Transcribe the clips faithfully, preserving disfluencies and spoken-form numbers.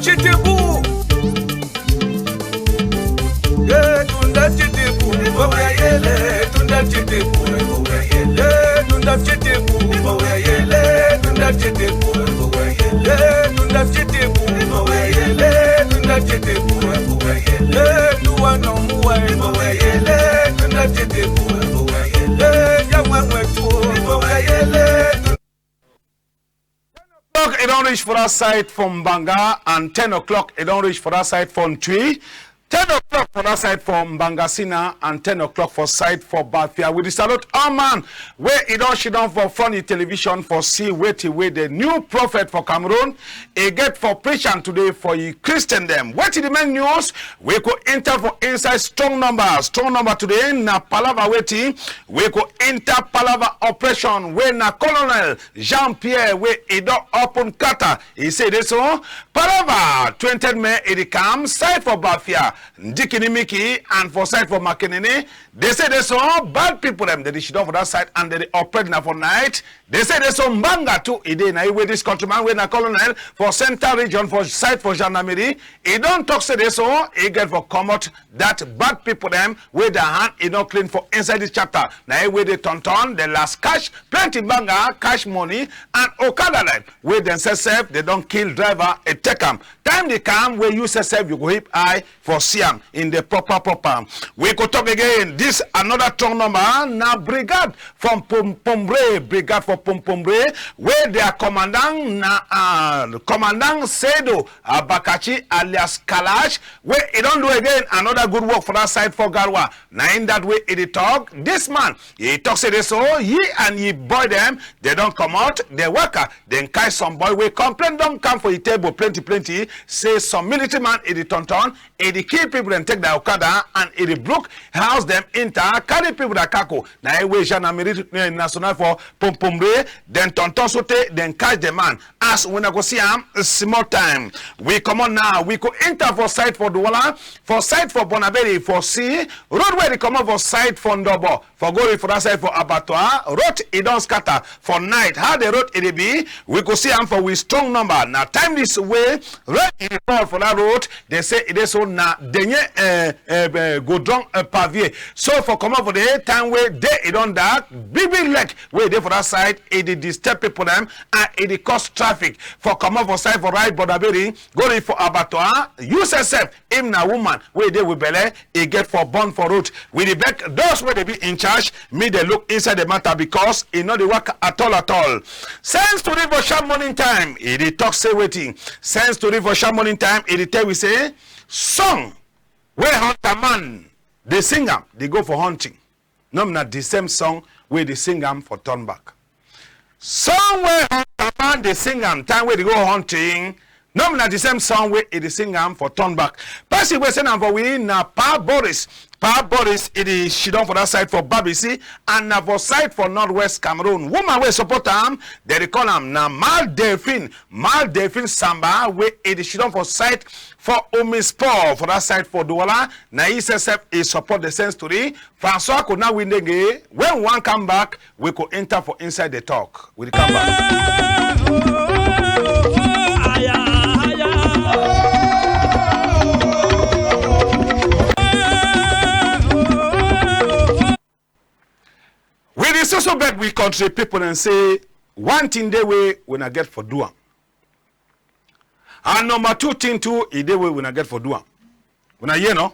Tshitibu. Eh, tunda tshitibu, ibo weyele, tunda tshitibu, ibo weyele, tunda tshitibu, ibo weyele, tunda tshitibu, ibo weyele, tunda tshitibu, ibo weyele, tunda tshitibu, ibo weyele, nduwa no muwa, ibo weyele, tunda tshitibu, ibo weyele, ya mwe mwe tu, ibo weyele, tunda O'clock, e don reach for that side for Mbanga, and ten o'clock, e don reach for that side for Ntwi. Ten o'clock for that side for Mbangasina, and ten o'clock for side for Bafia. We dey salute all man wey e don sit down for front the television for see wetin wey the new prophet for Cameroon e get for preach am today for e Christian dem. Wetin the main news? We go enter for inside strong number. Strong number today na palava wetin we go enter palava operation wey na Colonel Jean-Pierre wey e don open kata. E say dey so, palava twenty May e dey come, side for Bafia, Ndikinimiki, and for side for Makenene. Dey say dey so, bad people dem, dey dey sit down for that side and dey dey operate na for night. Dey say dey so, Mbanga too e dey, na e wey this countryman wey na Colonel for Central Region for side for gendarmerie, e don talk say dey so, e get for comot that bad people dem wey their hand e no clean for inside this chapter. Na e wey dey turn turn the last cash, plenty banga, cash money, and okada dem wey dem sef sef, dem don kill driver, e take am. Time dey come wey you sef sef you go hip eye for see am in the proper proper. We go talk again. This another strong number na brigade from Pom Pombre, brigade for Pom Pombre, wey their commandant na uh, commandant Sedo Abakachi alias Kalash, wey e don do again another good work for that side for Garoua. Na in that way e dey talk. This man, e talk say dey so, yi and yi boy dem, dey don comot, dey waka, dem carry some boy wey complain don come for yi table plenty plenty, say some military man e dey turn turn, e dey kill people dem, take their okada, and e dey broke house dem enter, carry people their kako. Na e wey gendarmerie nationale for Pom Pombre, dem turn turn sotey dem catch the man. As wuna go see am small time. We comot now, we go enter for side for Douala, for side for Bonaberi, for see road wey dey comot for side for Ndobo, for go reach for that side for abattoir. Road e don scatter for night. How the road e dey be, we go see am for we strong number. Na time this wey rain e dey fall for that road, dey say e dey so na denye eh, eh, eh, godron eh, pavier. So for comot for the time wey day e don dark, big big lake wey dey for that side, e dey disturb people dem and e dey cause traffic. For comot for side for right Bonaberi, go reach for abattoir, you sef sef, if na woman wey dey with belle, e get for born for road. We dey beg those wey dey be in charge, make dem look inside the matter because e no dey work at all at all. Sense Tori for sharp morning time, e dey talk say wetin? Sense Tori for sharp morning time, e dey tell we say song wey hunter man dey sing am, dey go for hunting. No be na the same song wey dey sing am for turn back. Song wey hunter man dey sing am time wey dey go hunting, no be na the same song wey e dey sing am for turn back. Person wey send am for we na Pa Boris. Pa Boris, e dey sidon for that side for Babisi, and na for side for northwest Cameroon. Woman wey support am, dem dey call am na Mal Delphine. Mal Delphine Samba, wey e dey sidon for side for Omispor for that side for Douala. Na yi sef sef e support the same story. Francois Kona Windenge, when we wan come back, we go enter for inside the talk. We dey come back. We dey so so beg we country people and say one thing dey wey wuna get for do am. And number two thing too, e dey wey wuna get for do am. Wuna hear, no?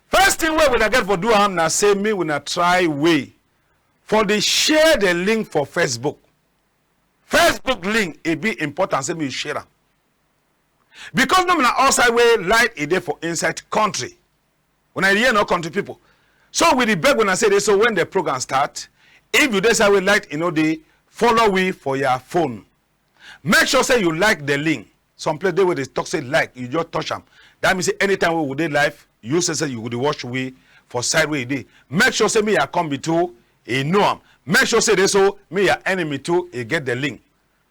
First thing wey wuna get for do am na say make wuna try way for dey share the link for Facebook. Facebook link, e be important say make you share am. Because no be na outside wey light e dey for inside country. Wuna hear, no, country people? So we dey beg wuna say dey so when the program start, if you dey side wey light e no dey, follow we for your phone. Make sure say you like the link. Some place dey wey dey talk say like, you just touch am. That mean say anytime wey we dey live, you say say you go dey watch we for side wey e dey. Make sure say make your comrade too e know am. Make sure say dey so make your enemy too e get the link.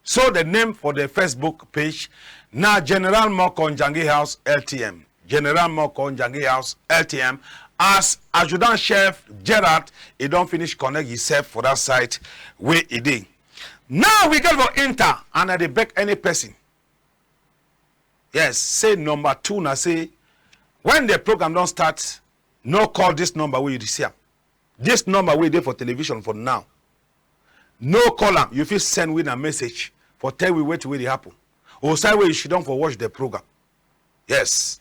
So the name for the Facebook page na General Moko Njangi House L T M. General Moko Njangi House L T M. As adjutant chef Gerard, e don finish connect himself for that side wey e dey. Now we get for enter, and I dey beg any person Yes, say number two na say, when the program don start, no call this number wey you dey see am. This number wey dey for television for now. No call am. You fit send we na message for tell we wetin wey dey happen. Or side wey you sit down for watch the program. Yes.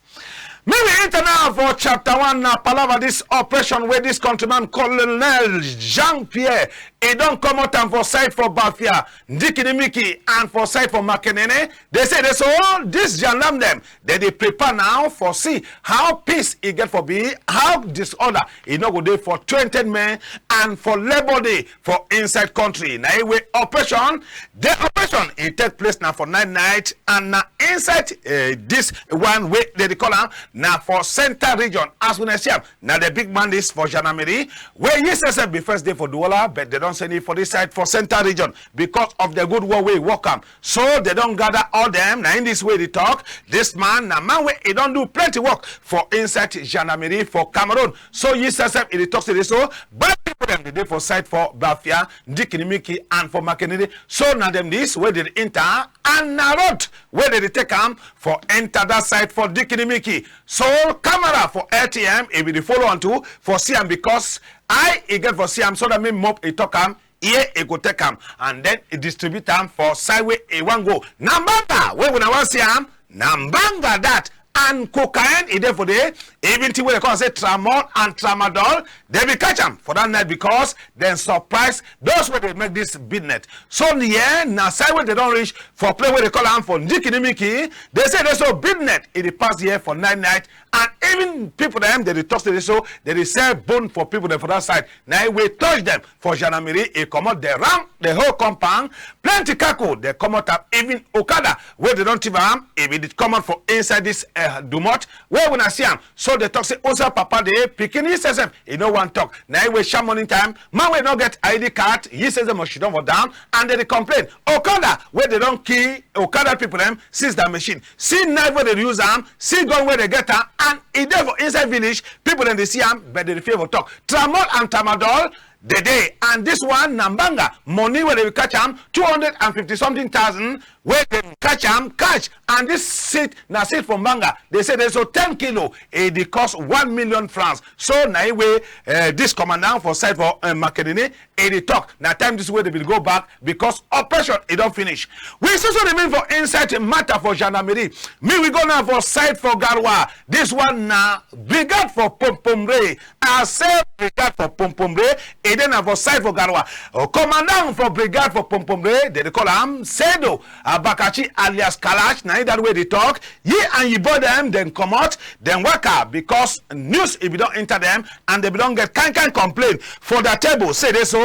Make we enter now for chapter one. Na palava this operation wey this countryman Colonel Jean-Pierre, e don comot am for side for Bafia, Ndikinimiki, and for side for Makenene. Dey say dey so this gendarme dem, dey dey prepare now for see how peace e get for be, how disorder e no go dey for twenty men and for Labour Day for inside country. Na e wey operation, the operation e take place na for night night, and na inside, eh, this one wey dey dey call am na for Centre Region. As una see am, na the big man this for gendarmerie, wey yi sef sef be first day for Douala, but dey don send yi for this side for Centre Region because of the good work wey e work am. So dey don gather all dem. Na in this way dey talk. This man na man wey e don do plenty work for inside gendarmerie for Cameroon. So yi sef sef e dey talk say dey so bad people dem dey dey for side for Bafia, Ndikinimiki, and for Makenene. So na dem this wey dey enter, and na road wey dey dey take am for enter that side for Ndikinimiki. So camera for L T M e be dey follow am too for see am, because eye e get for see am, so that me mop e talk am, ear e go take am, and then e distribute am for side wey e wan go. Na mbanga wey una wan see am, na mbanga that, and cocaine e dey for there. Even thing wey dey call am say tramol and tramadol, dey be catch am for that night because dem surprise those wey dey make this business. So here na side wey dey don reach for place wey dey call am for Ndikinimiki. Dey say dey so business e dey pass here for night night, and even people dem dey dey talk say dey so dey dey sell bone for people dem for that side. Na e wey touch dem for gendarmerie, e comot the ram, the whole compound, plenty kako dey comot am, even okada wey dey don thief am, e be dey comot for inside this, eh, domot wey una see am. So dey talk say Osa papa dey pikin yi sef sef e no wan talk. Na e wey sharp morning time, man wey no get I D card, yi sef sef must sit down for down, and dey dey complain. Okada wey dey don kill okada people dem, seize that machine. See knife wey dey use am, see gun wey dey get am, and e dey for inside village. People dem dey see am, but dey dey fear for talk. Tramol and tramadol dey dey, and this one na mbanga money wey dey catch am, two hundred and fifty something thousand wey dem catch am catch, and this seed na seed for mbanga. Dey say dey so ten kilo, e dey cost one million francs. So na e wey, eh, this commandant for side for, eh, Makenene e dey talk. Na time this wey dey be dey go back because operation e don finish. We still so remain for inside matter for gendarmerie. Me we go now for side for Garoua. This one na brigade for Pompomre. I say brigade for Pompomre, e dey na for side for Garoua. Uh, commandant for brigade for Pompomre, dey dey call am Sedo Abakachi alias Kalash. Na e that wey dey talk. Yi and yi boy dem dem comot, dem waka because news e be don enter dem, and dey be don get kind kind complain for their table. Say dey so,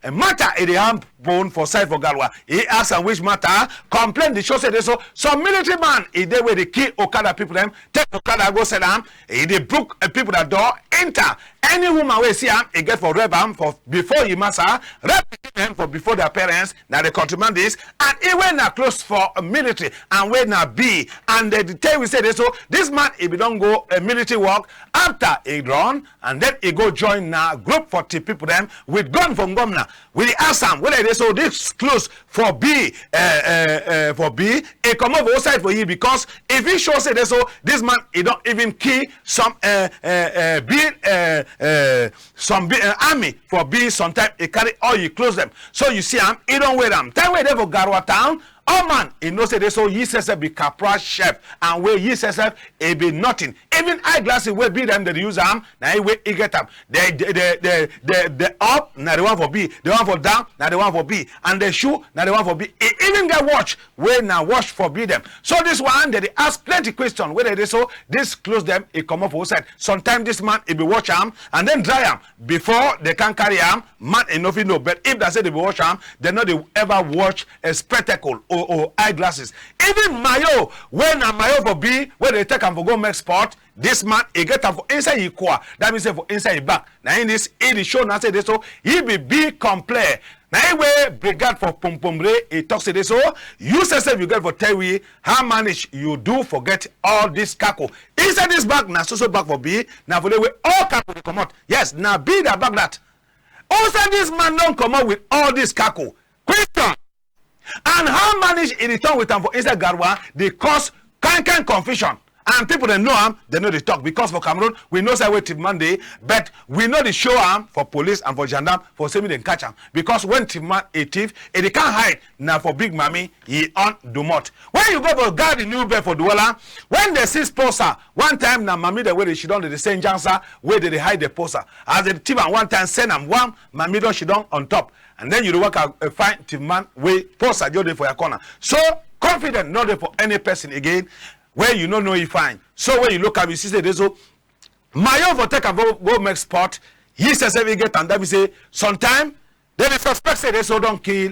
eh, matter e dey happen for side for Garoua. E ask am which matter, complain dey show say dey so some military man e dey wey dey kill okada people dem, take okada go sell am. E dey brook, eh, people that door, enter. Any woman wey see am, e get for rape am for before yi massa, rape pikin dem for before their parents. Na the countryman this, and e wey na close for military and wey na B, and dey tell we say dey so this man e be don go, eh, military work. After e run, and then e go join na group for thief people dem with gun for ngomna. We dey ask am whether e dey so this close for B, eh, eh, eh, for B, e comot for outside for yi, because if e show say dey so this man e don even kill some, eh, eh, eh, B, eh, eh, some B, eh, army for B. Sometime e carry all yi clothes dem, so you see am, e don wear am. Time wey e dey for Garoua town, all man e know say dey so yi sef sef be Capra chef, and wey yi sef sef e be nothing. Even eyeglasses wey B dem dey use am, na e wey e get am. The, the, the, the, the, the up na the one for B, the one for down na the one for B, and the shoe na the one for B. E even get watch wey na watch for B dem. So this one, dey dey ask plenty question wey dey dey so this clothes dem e comot for outside. Sometimes this man e be watch am and then dry am before dey can carry am. Man e no fit know, but if na say dey be watch am, dey no dey ever watch a spectacle or, or eyeglasses. Even mayo wey na mayo for B, wey dey take am for go make sport, this man e get am for inside yi kwa. That mean say for inside yi bag. Na in this e dey show na say dey so e be B complet. Na e wey brigade for Pompomre e talk say dey so, you sef sef you get for tell we how manage you do for get all this kako. Inside this bag na so so bag for B, na for there wey all kako dey comot. Yes, na B that bag that. Outside this man don comot with all this kako. Question. And how manage e return with am for inside Garoua dey cause Kind kind confusion. And people dem know am, dem no dey talk, because for Cameroon, we know say where thief man dey, but we no dey show am for police and for gendarme for say make dem catch am. Because when thief man e thief, e dey come hide, na for Big Mami e own domot. When you go for Gare du Nord for Douala, when dem see poster, one time na mami dem wey dey sidon, dem dey sell njansa, wey dem dey hide the poster. As dem thief am one time, send am, one mami don sidon on top. And then you dey waka, uh, find thief man wey poster just dey for your corner. So confidence no dey for any person again wey you no know e fine. So when you look am, you see say dey so mayo for take am go, go make sport. Yi sef sef e get am that be say sometime dem dey suspect say dey so don kill,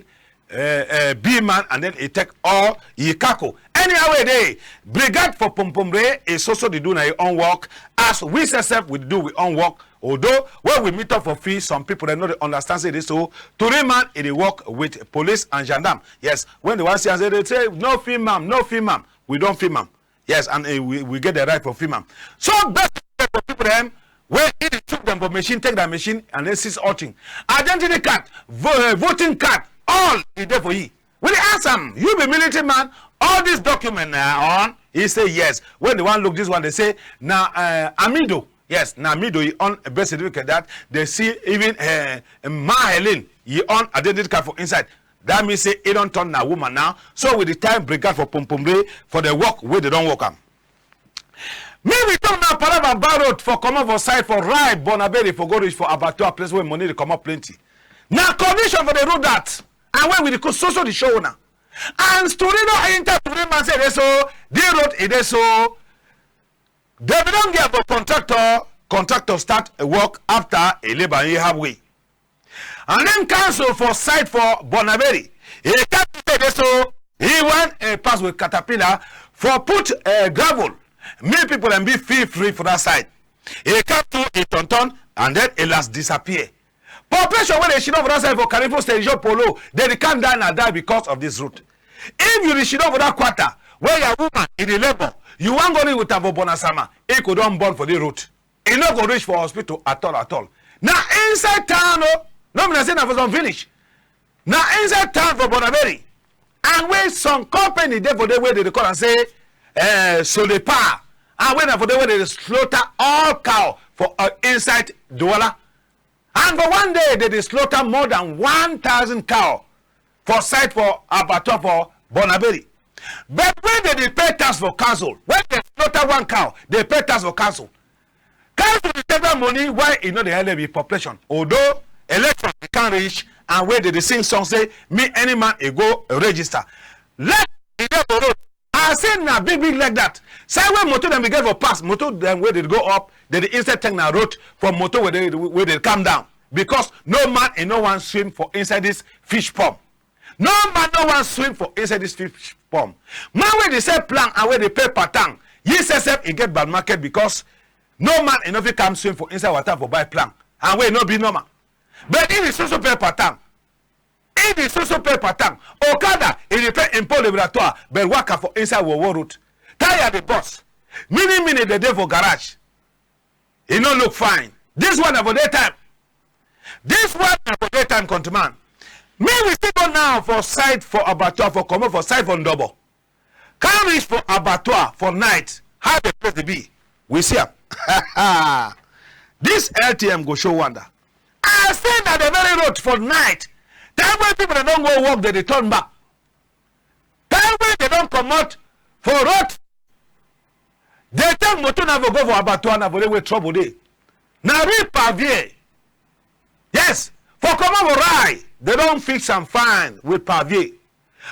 uh, uh, B man, and then e take all yi kako. Anyhow wey e dey, brigade for Pompombe e so so dey do na e own work, as we sef sef we dey do we own work. Although when we meet up for field, some people dem no dey understand say dey so tori man e dey work with police and gendarme. Yes, when dem wan see am, say dey say no film am, no film am. We don film am. Yes, and, eh, we, we get the right for film am. So best for people dem wey e dey chook dem for machine, take that machine and then seize all thing. Identity card, vo-, eh, voting card, all e dey for yi. We dey ask am, you be military man, all this document na your own? E say yes. When dem wan look this one, dem say na, eh, Amido. Yes, na Amido e own birth certificate that. Dem see even, eh, Ma Helen, e own identity card for inside. That mean say e don turn na woman now. So we dey thank brigade for Pompombe for the work wey dem don work am. Make we talk now, palava bad road for comot for side for Rail, Bonaberi for go reach for abattoir, place wey money dey comot plenty. Na condition for the road that, and when we dey go so so dey show una. And story don enter tori man say dey so, the road e dey so. Dem be don get for contractor, contractor start work after e labour yi halfway. And then council for side for Bonaberi, e come say dey so, e wan, eh, pass with caterpillar for put, eh, gravel. Make people dem be feel free for that side. E come too, e turn turn, and then e last disappear. Population wey dey sidon for that side for Carrefour Sergio Polo, dem dey come die na die because of this road. If you dey sidon for that quarter where your woman e dey labour, you wan go live with am for Bonasama, e go don born for the road. E no go reach for hospital at all, at all. Na inside town o. No be na say na for some village. Na inside town for Bonaberi. And wey some company dey for there wey dem dey call am say, eh, Solepa. And wey na for there wey dem dey slaughter all cow for, uh, inside Douala. And for one day, dem dey slaughter more than one thousand cow for side for abattoir for Bonaberi. But when dem dey pay tax for council, when dem slaughter one cow, dem pay tax for council. Council dey take that money, why e no dey help the population? Although election e come reach, and wey dem dey sing song say, me any man e go register. Leg e dey for road. I say na big big leg that. Side wey motor dem be get for pass, motor dem wey dey go up, dem dey inside take na road for motor wey dey, wey dey come down. Because no man e no wan swim for inside this fish pond. No man no wan swim for inside this fish pond. Man wey dey sell plantain and wey dey pay patang, yi sef sef e get bad market because no man e no fit come swim for inside water for buy plantain. And wey no be normal. But if e so so pay patang, e dey so so pay patang. Okada, e dey pay impôt libératoire, but waka for inside wowo road. Tire dey burst. Many many dey dey for garage. E no look fine. This one na for daytime. This one na for daytime, countryman. Me we still go now for side for abattoir for comot for side for Ndobo. Come reach for abattoir for night. How the place dey be? We see am. This L T M go show wonder. I say na the very road for night. Time wey people dem don go work, dem dey turn back. Time wey dem don comot for road, dem take motor na for go for abattoir, na for there wey trouble dey. Na real pavier. Yes, for comot for Rail, dem don fix am fine with pavier.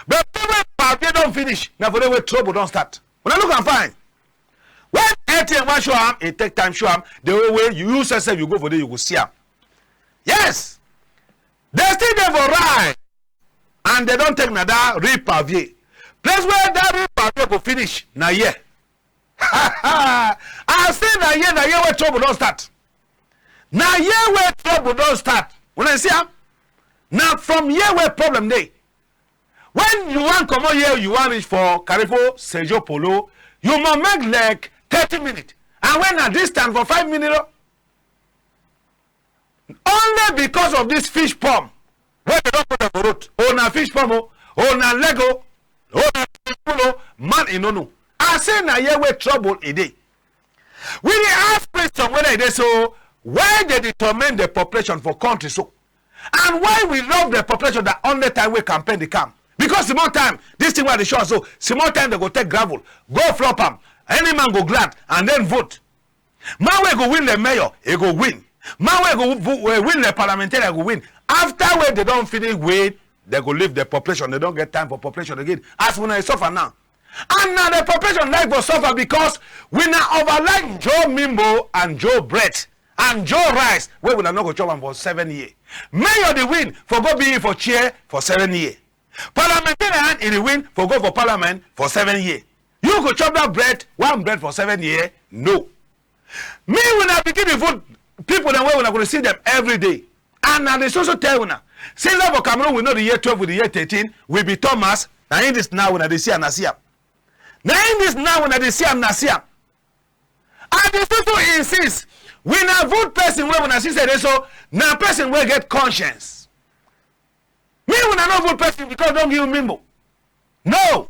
But when pavier don finish, na for there wey trouble don start. Una look am fine. When L T M wan show am, e take time show am. The way wey you sef sef you go for there, you go see am. Yes, dem still dey for Rail, and dem don take na that real pavier. Place where that real pavier go finish na here. I say na here, na here wey trouble don start. Na here wey trouble don start. Una see am? Na from here wey problem dey. When you wan comot here, you wan reach for Carrefour Sergio Polo, you must make like thirty minutes. And wey na distance for five minutes o. Only because of this fish pond wey dem don put am for road. Oh, na fish pond o. Oh, na leg o. Oh, na swimming pool o. Man e no know. And I say na here wey trouble e dey. We dey ask question whether e dey so, why dem dey torment the population for country so? And why we love the population that only time wey campaign dey come? Because small time, this thing wey I dey show am so, small time dem go take gravel, go flop am. Any man go glad and then vote. Man wey go win the mayor, e go win. Man wey go vo-, eh, win the parliamentarian go win. After wey dem don finish win, dem go leave the population. Dem don get time for population again. As wuna dey suffer now. And na the population like for suffer because wuna over like Joe Mimbo and Joe Bread and Joe Rice wey wuna no go chop am for seven year. Mayor dey win for go be for chair for seven year. Parliamentarian e dey win for go for parliament for seven year. You go chop that bread, one bread for seven year? No. Me wuna begin dey vote people dem wey wuna go dey see dem every day. And I dey so so tell wuna, since that for Cameroon we no dey hear twelve, we dey hear thirteen, we be Thomas. Na him this now wuna dey see am, na see am. Na him this now wuna dey see am, na see am. I dey so so insist, wuna vote person wey wuna see say dey so na person wey get conscience. Me wuna no vote person because don give Mimbo. No.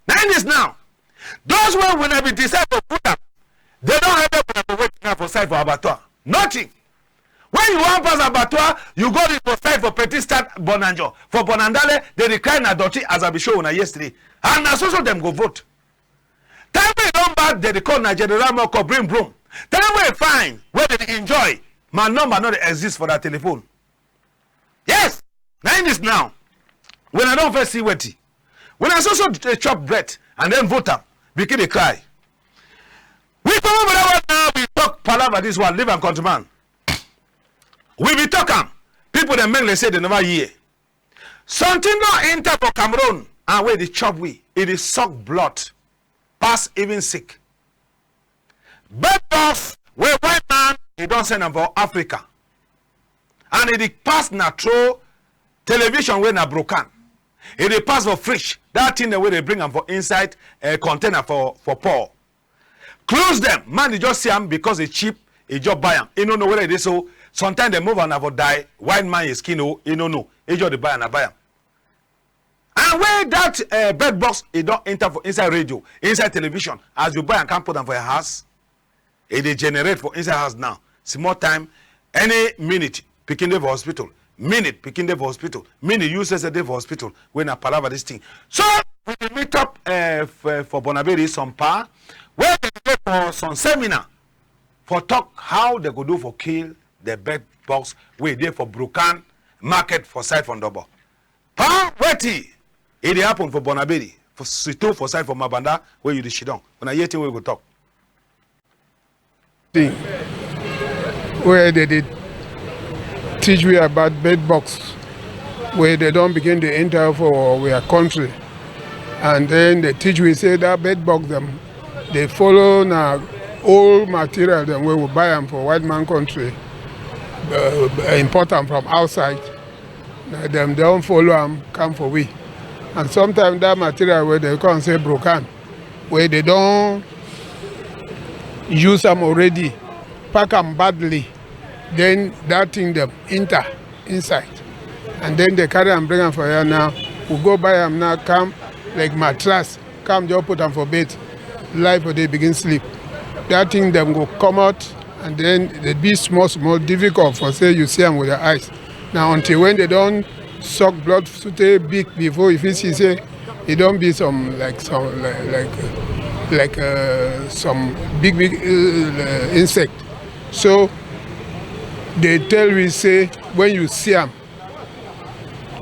Na him this now. Those wey wuna be decide for put am, dem don help wuna for wait now for side for abattoir. Nothing. When you wan pass abattoir, you go reach for side for Petit Stade Bonanjo. For Bonandale, dem dey cry na dirty as I be show wuna yesterday. And na so so dem go vote. Time wey e don bad, dem dey call na General Moko bring broom. Time wey e fine, wey dem dey enjoy, my number no dey exist for that telephone. Yes, na him this now. Wuna don first see wetin. Wuna so so dey chop bread and then vote am, begin dey cry. We comot for that one now, we talk palava this one, leave am countryman. We be talk am, people dem make dem say dem never hear. Something don enter for Cameroon and wey dey chop we, e dey suck blood, pass even sick. Bed bugs wey white man e don send am for Africa. And e dey pass na through television wey na broken. E dey pass for fridge, that thing dem wey dey bring am for inside, eh, container for, for port. Clothes dem, man e just see am because e cheap, e just buy am. E no know whether e dey so. Sometimes dem move am na for dye, white man e skin o, e no know. E just dey buy am, na buy am. And wey that, eh, bed bugs, e don enter for inside radio, inside television. As you buy am, come put am for your house, e dey generate for inside house now. Small time, any minute, pikin dey for hospital. Minute, pikin dey for hospital. Minute, you sef dey for hospital. Wey na palava this thing. So, we dey meet up, eh, for, for Bonaberi, some pa, wey dem dey for some seminar, for talk how dem go do for kill the bed bugs wey dey for Brukan market for side for Ndobo. Pa, wetin e dey happen for Bonaberi, for Sito, for side for Mabanda, wey you dey sidon? Wuna hear thing wey go talk. Thing wey dem dey teach we about bed bugs, wey dem don begin dey enter for we country. And then dem teach we say that bed bug dem dey follow na old material dem wey we buy am for white man country, uh, import am from outside. Na dem don follow am come for we. And sometimes that material wey dem call am say broken, wey dem don use am already, pack am badly, then that thing dem enter inside. And then dem carry am bring am for here now. We go buy am now, come like mattress, come just put am for bed. Life for dey begin sleep. That thing dem go comot, and then dey be small small, difficult for say you see am with your eyes. Na until when dem don suck blood sotey big before you fit see say e don be some, like, some, like, like, like, uh, some big big, uh, insect. So dem tell we say when you see am,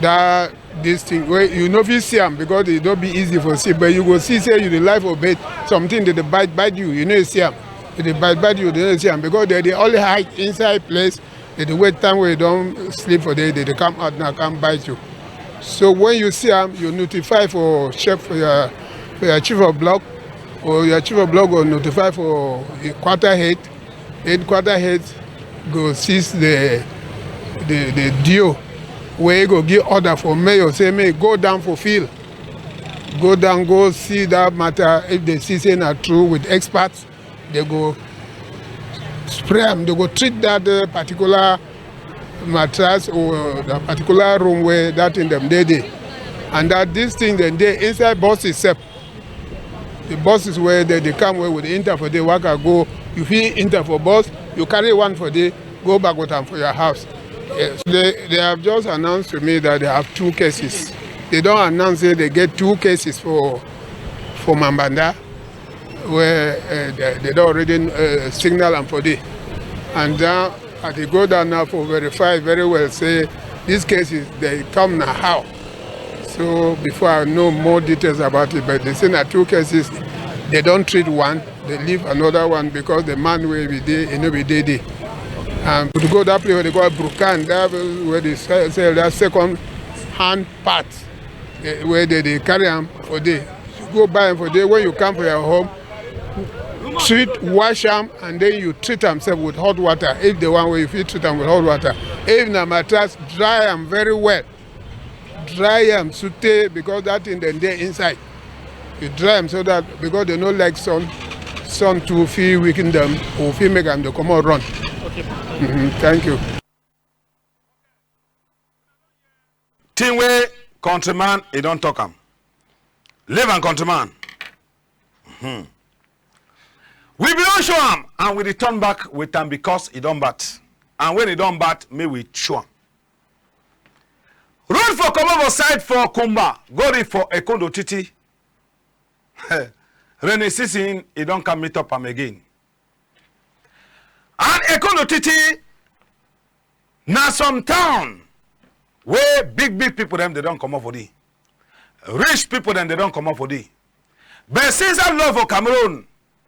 that this thing wey you no fit see am because e no be easy for see, but you go see say you dey lie for bed, something dey dey bite bite you, you no see am. E dey bite bite you, you no see am because dem dey only hide inside place. Dem dey wait time wey you don sleep for there, dem dey come out now come bite you. So when you see am, you notify for chef, for your, for your chief of block, or your chief of block go notify for the quarter head. Headquarter head go seize the, the, the D O wey go give order for mayor say make e go down for field. Go down, go see that matter. If dem see say na true with experts, dem go spray am, dem go treat that, uh, particular mattress or that particular room wey that thing dem dey dey. And that this thing dem dey inside bus itself. The buses wey dey dey come wey we dey enter for dey waka go, you fit enter for bus, you carry one for dey, go back with am for your house. Yes, they, they have just announced to me that they have two cases. They don announce say they get two cases for, for Mambanda, where, uh, they, they don already, uh, signal am for dey. And now, I dey go down now for verify very well, say these cases, they come na how. So before I know more details about it, but they say na two cases, they don treat one, they leave another one because the man wey be dey, e no be dey dey. And to go that place wey they call Brukan, that where they sell, sell that second hand part, eh, where they, they carry am for dey. You go buy am for dey. When you come for your home, treat, wash am, and then you treat am sef with hot water. If the one wey you fit treat am with hot water, if na mattress, dry am very well. Dry am sotey, because that thing dem dey inside. You dry am so that, because they no like sun, sun too fit weaken them or fit make am dey comot run. Okay. Mm-hmm. Thank you. Thing wey countryman, e don talk am. Leave am, countryman. Hmm. We be don show am, and we dey turn back with am because e don bad. And when e don bad, make we show am. Road for comot for side for Kumba, go reach for Ekondo Titi. Rainy season, e don come meet up am again. And Ekondo Titi na some town wey big big people dem, they don comot for dey. Rich people dem, they don comot for dey. But since that law for Cameroon,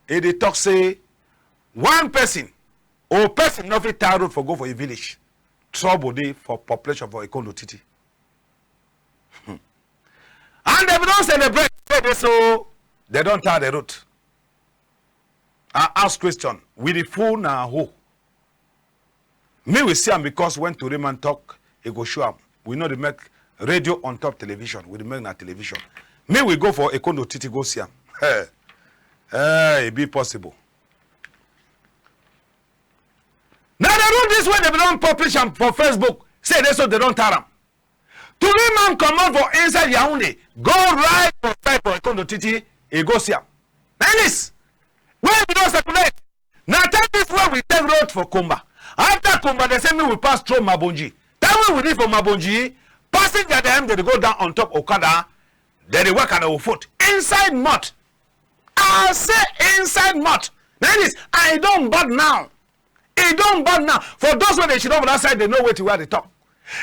e dey talk say one person or person no fit tar road for go for a village, trouble dey for population for Ekondo Titi. And dem don celebrate say dey so dem don tar the road. I ask question, we the fool na who? Me we see am because when tori man talk, e go show am. We no dey make radio on top television, we dey make na television. Me we go for Ekondo Titi go see am. Hey, hey, e be possible. Na the road this wey dem don publish am for Facebook, say dey so dem don tar am. Tori man comot for inside Yaoundé, go right for side for Ekondo Titi, e go see am. Na this wey we don circulate. Na time this wey we take road for Kumba. After Kumba, they say me we pass through Mabonji. Time wey we reach for Mabonji, passenger dem, they dey go down on top okada, they dey waka na foot inside mud. I say inside mud. Na this, e don bad now. E don bad now. For those wey dey sit down for that side, they know wetin wey I dey talk.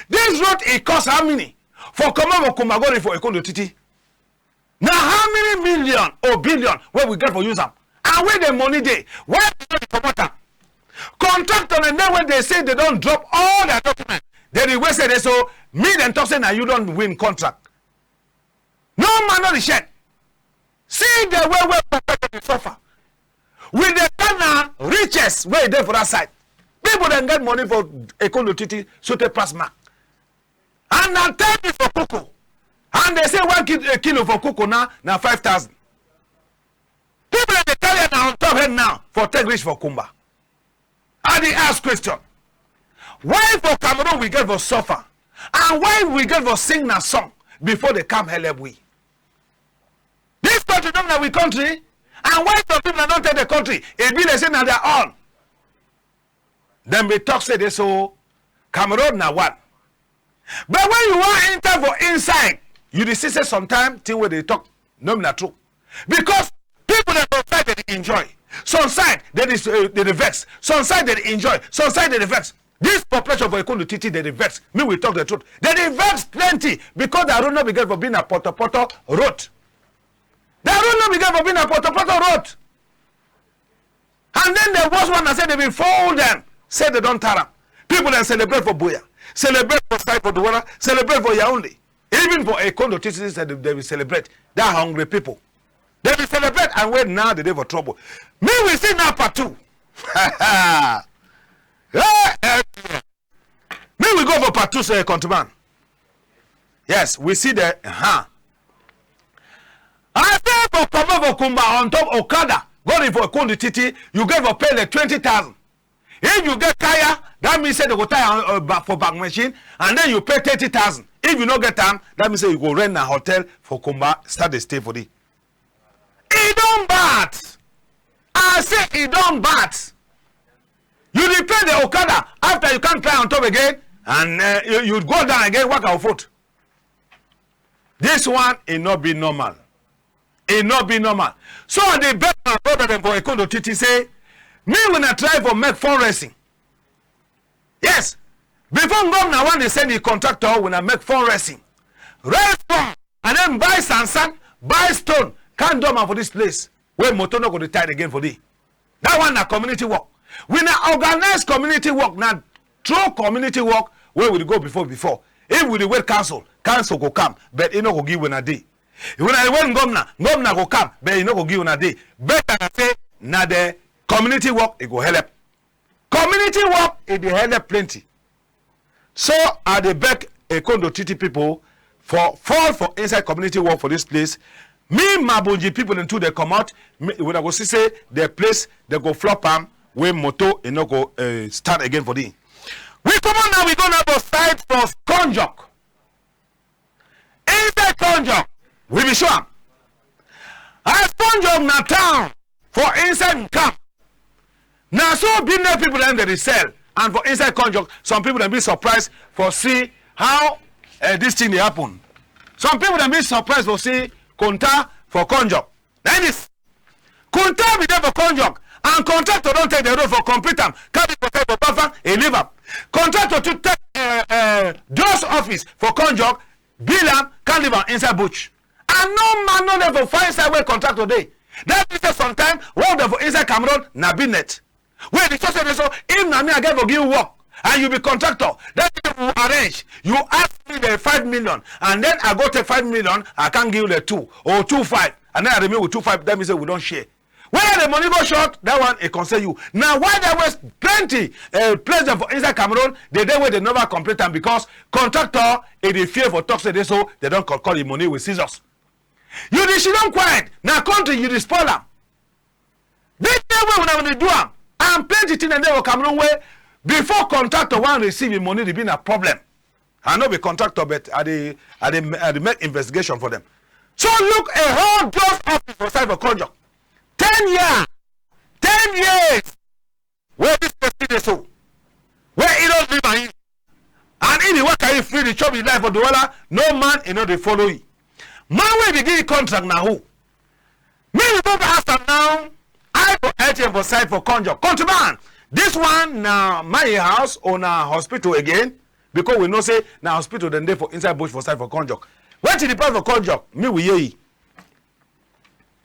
This road, e cost how many? For comot for Kumba go reach for Ekondo Titi. Na how many million or billion wey we get for use am? And where the money dey? Why we no dey comot am? Contractor dem wey dey say they don drop all their documents. They dey wait say dey so, me dem talk say na you don win contract. No man no dey shake. See the way wey contractor dey suffer. We dey tell na riches wey dey for that side. People dem get money for Ekondo Titi, sotey pass mark. And na ten for cocoa. And they say one ki-, a kilo for cocoa now, na five thousand. People dem dey carry am na on top head now for take reach for Kumba. I dey ask question. Why for Cameroon we get for suffer? And why we get for sing na song before they come help we? This country no be na we country? And why some people dem don take the country? E be like say na their own. Dem be talk say dey so Cameroon na one. But when you wan enter for inside, you dey see say sometime thing wey dey talk no be na true. Because people dem for side dey dey enjoy. Some side dey dey, uh, dey dey vex. Some side dey dey enjoy. Some side dey dey vex. This population for Ekondo Titi, dey dey vex. Me we talk the truth. Dey dey vex plenty because the road no be get for be na poto poto road. The road no be get for be na poto poto road. And then the worst one, I say they be fool them. Say they don tar am. People dem celebrate for Buea, celebrate for side for Douala, celebrate for Yaoundé. Even for Ekondo Titi, say they, they will celebrate. That hungry people. They will celebrate and wait now they dey for trouble. Me we see now part two. Eh, eh. Me we go for part two, sir, countryman. Yes, we see the, uh-huh. I say for comot for Kumba on top okada, go reach for Ekondo Titi, you get for pay like twenty thousand. If you get kaya, that mean say they go tie am, uh, ba-, for bag machine, and then you pay thirty thousand. If you no get am, that mean say you go rent na hotel for Kumba, start dey stay for there. E don bad. I say e don bad. You dey pay the okada, after you come try on top again, and, eh, you, you go down again, waka on foot. This one, e no be normal. E no be normal. So I dey beg my brother dem for Ekondo Titi say, make wuna try for make fundraising. Yes, before governor wan dey send the contractor, wuna make fundraising. Raise fund and then buy sand sand, buy stone, come dump am for this place wey motor no go dey tight again for there. That one na community work. We na organize community work, na true community work wey we dey go before before. If we dey wait council, council go come, but e no go give wuna day. If wuna dey wait governor, governor go come, but e no go give wuna day. Better na say na the community work e go help. Community work e dey help plenty. So I dey beg Ekondo Titi people for fall for inside community work for this place. Me, Mabonji people dem too dey comot. Me, wuna go see say the place dem go flop am wey motor e no go, eh, stand again for there. We comot now, we go now for side for Konjok. Inside Konjok, we be show am. As Konjok na town for inside camp, na so business people dem dey sell. And for inside Konjok, some people dem be surprised for see how, eh, this thing dey happen. Some people dem be surprised for see Konta for Konjok. Na this Konta be dey for Konjok, and contractor don take the road for complete am, carry for side for Bafang, e leave am. Contractor too take, eh, eh, Joe's office for Konjok, build am, come leave am inside bush. And no man no dey for find side where contractor dey. That mean say sometime work dem for inside Cameroon na business. Wey the church dey so, if na me I get for give you work, and you be contractor, that thing we arrange. You ask me the five million, and then I go take five million, I can give you the two or two five, and then I remain with two five. That mean say we don share. Whether the money go short, that one e concern you. Na why that waste plenty, eh, place dem for inside Cameroon, the day wey dem never complete am because contractor e dey fear for talk say dey so dem don call, call the money with scissors. You dey sit down quiet, na country you dey spoil am. This thing wey wuna dey do am, and plenty thing dem dey for Cameroon wey before contractor wan receive him money, dey be na problem. I no be contractor, but I dey, I dey, I dey make investigation for them. So look a whole Joe's office for side for Konjok. Ten years, ten years. Wey this person dey so, wey e don leave am, and e dey waka e free dey chop e life for Douala, no man e no dey follow e. Man wey dey give e contract na who? Me we go ask am now. I for L T M for side for Konjok. Countryman, this one na my house or na hospital again? Because we know say na hospital dem dey for inside bush for side for Konjok. Wetin dey pass for Konjok? Me we hear e.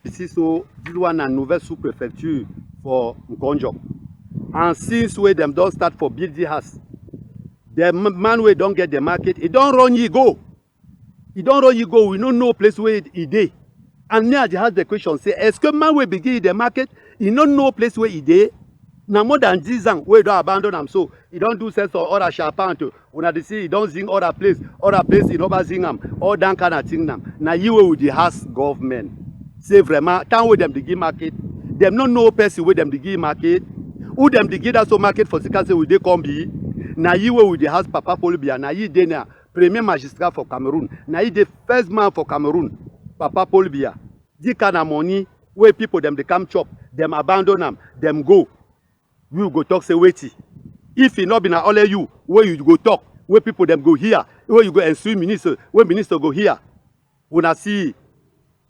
You see, so this one na nouvelle sous-préfecture for Nkonjo. And since wey dem don start for build the house, the m-, man wey don get the market, e don run e go. E don run e go. We no know place wey e dey. And me, I dey ask the question, say, est-ce que man wey begin the market, e no know place wey e dey? Na more than this am wey e don abandon am so. E don do sense for other charpente. Una dey see, e don zing other place, other place e never zing am. All that kind of thing now. Na you wey we dey ask government. Say vraiment, town wey dem dey give market, dem no know person wey dem dey give market. Who dem dey give that so market for Sika say we dey come be? Na you wey we dey ask, Papa Paul Biya. Na you dey na premier magistrat for Cameroon. Na you dey first man for Cameroon, Papa Paul Biya. This kind of money wey people dem dey come chop, dem abandon am, dem go. You go talk say wetin? If e no be na only you wey you go talk, wey people dem go hear, wey you go instruct minister, wey minister go hear. Una see,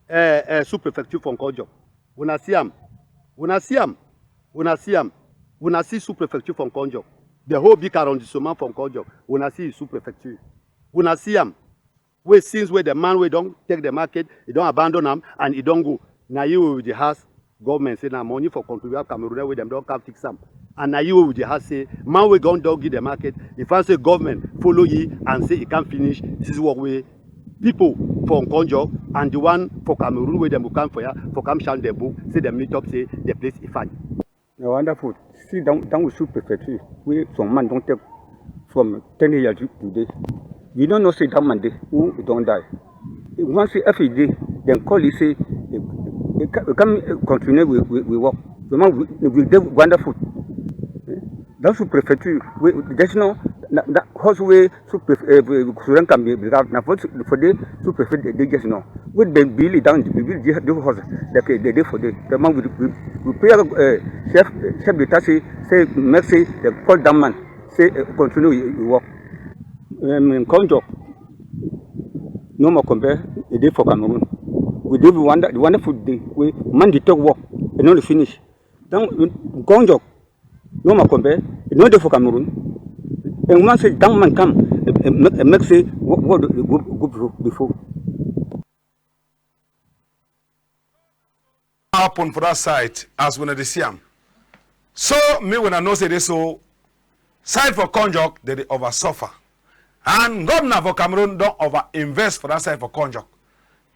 eh, eh, sous-préfecture for Nkonjo. Una see am. Una see am. Una see am. Una see sous-préfecture for Nkonjo. The whole big arrondissement for Nkonjo. Una see sous-préfecture. Una see am. Wey since wey the man wey don take the market, e don abandon am and e don go. Na you wey we dey ask government say na money for contribuable Cameroonais wey dem don come fix am. And na you wey we dey ask say man wey don don give the market, e find say government follow e and say e come finish this work wey people for Nkonjo and the one for Cameroon wey dem go come for here for come shine the book, say dem meet up say the place e fine. Na wonderful. See that, that we sous-préfecture wey some man don take from ten years to today. We no know say that man dey, who don die. Once every day, dem call e say, e, e, e come continue with, with, with work. The man we, we dey wonderful. Eh, that sous-préfecture, we, there's no, na, na house wey sous-préfet, eh, we, Sudan can be, be, na for, for the sous-préfet dey, dey just now. With the bill down, the bill dey, dey for us. Like, eh, dey, dey for there. The man we, we, we pay, eh, chef, chef d'etat say, say, make say, dem call that man. Say, eh, continue, eh, work. Um, Konjo, no more compare, e dey for Cameroon. We dey with wonder, the wonderful day. We man dey talk work, e no dey finish. Then, Konjo, no more compare, e no dey for Cameroon. And man say, that man come, eh, eh, make, eh, make say, what, what go, go before, before. Happen for that side as wuna dey see am. So, me wuna know say dey so side for Konjo, dem dey over suffer. And governor for Cameroon don over invest for that side for Konjo.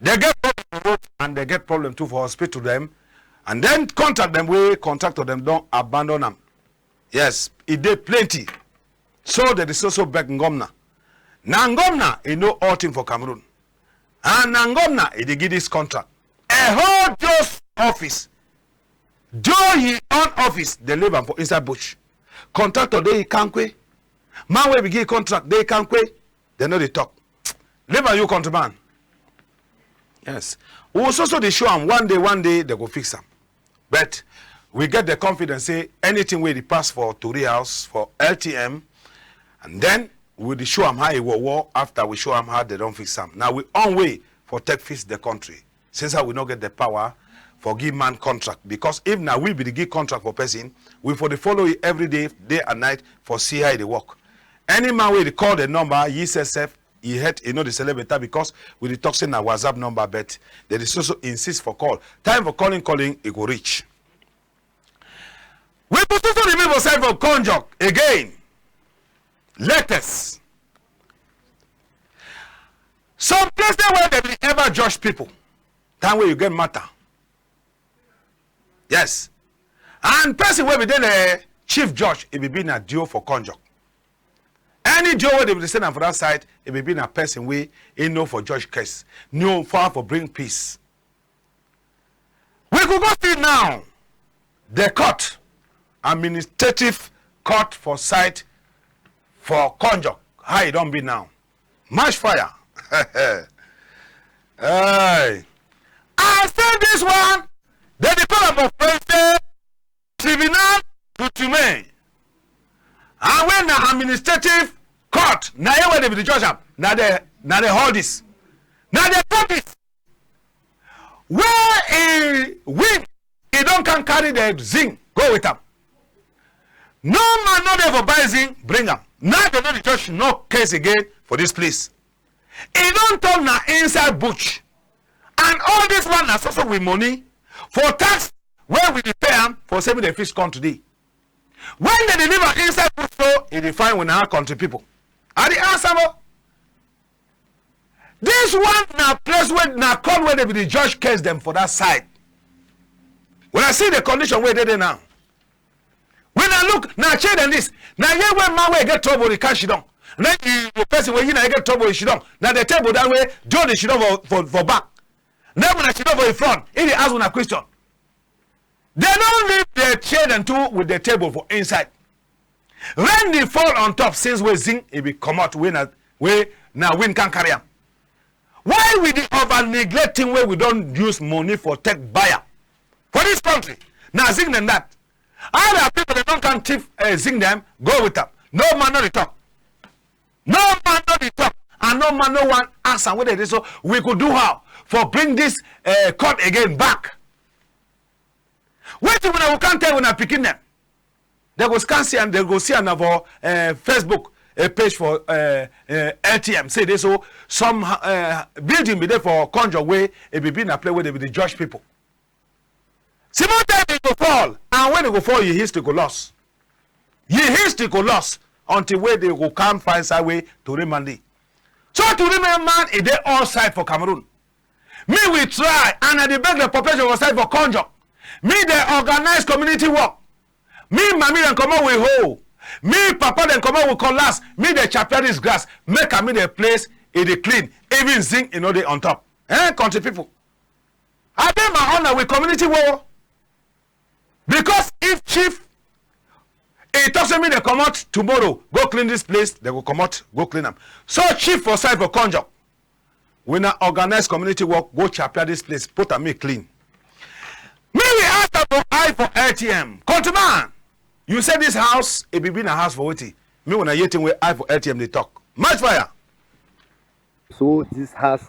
Dem get problem for road and dem get problem too for hospital dem. And then contract dem wey contractor dem don abandon am. Yes, e dey plenty. So dem dey so so beg Ngomna. Na Ngomna, e know all thing for Cameroon. And na Ngomna, e dey give this contract. A whole Joe's office. Joe yi own office, dem leave am for inside bush. Contractor dey Kankwe. Man wey be give contract dey Kankwe. Dem no dey talk. Leave am, you countryman. Yes. We so so dey show am one day, one day dem go fix am. But we get the confidence say anything wey dey pass for Tori House, for L T M, and then we dey show am how e war war after we show am how dem don fix am. Na we own way for take fix the country. Since how we no get the power for give man contract, because if na we be the give contract for person, we for dey follow yi every day, day and night for see how e dey work. Any man wey dey call the number, yi sef sef, yi head, e no dey select better because we dey talk say na WhatsApp number, but dem dey so so insist for call. Time for calling, calling, e go reach. We go so so remain for side for Konjo again. Latest. Some place dey where dem dey ever judge people. Time wey you get matter. Yes. And person wey be dey the chief judge, e be be na D O for Konjo. Any D O wey dem dey send am for that side, e be be na person wey e know for judge case, know for how for bring peace. We could go see now the court, administrative court for side for Konjo. How e don be now? Match fire. Hey. I say this one, dem dey call am for French say tribunal coutumier. And when na administrative court, na here wey dem be dey judge am, na the, na the hall this. Na the court this. Wey e win, e don come carry the zinc go with am. No man no dey for buy zinc, bring am. Now dem no dey judge no case again for this place. E don turn na inside bush. And all this one na so so we money for tax wey we dey pay am for say make dem fish come today. When dem dey leave am inside bush so, e dey fine with our country people. I dey ask am o. This one na place wey na court wey dem be dey judge case dem for that side. When I see the condition wey e dey there now, when I look, na chair dem this. Na here wey man wey get trouble dey come sidon. Na the, the person wey yi na yi get trouble dey sidon. Na the table that wey Joe dey sidon for, for, for back. Na wuna sidon for yi front. E dey ask wuna question. Dem don leave the chair dem too with the table for inside. Rain dey fall on top since wey zinc e be comot, wey na, wey na wind come carry am. Why we dey over neglect thing wey we don use money for take buy am? For this country, na zinc dem that. Other people dem don come thief, eh, zinc dem, go with am. No man no dey talk. No man no dey talk. And no man no wan ask am whether dey so we go do how for bring this, eh, court again back. Wetin wuna go come tell wuna pikin dem? Dem go scan see am, dem go see am na for, eh, Facebook, a page for, eh, eh, L T M. Say dey so some, eh, building be dey for Konjo wey e be be na place wey dem be dey judge people. Small time e go fall, and when e go fall, yi history go lost. Yi history go lost until wey dem go come find side wey to remain dey. So to remain man, e dey all side for Cameroon. Me we try, and I dey beg the population for side for Konjo. Me dey organize community work. Me mami dem comot with hoe. Me papa dem comot with cutlass. Me dey chop this grass. Make am, me the place e dey clean. Even zinc e no dey on top. Eh, country people. I dey my honor with community work. Because if chief e talk say me dey comot tomorrow, go clean this place, dem go comot, go clean am. So chief for side for Konjo, Wuna organize community work, go chapia this place, put am make clean. Me we ask am for eye for L T M. Countryman, you say this house, e be be na house for wetin? Me wuna hear thing wey eye for L T M dey talk. Match fire! So this house,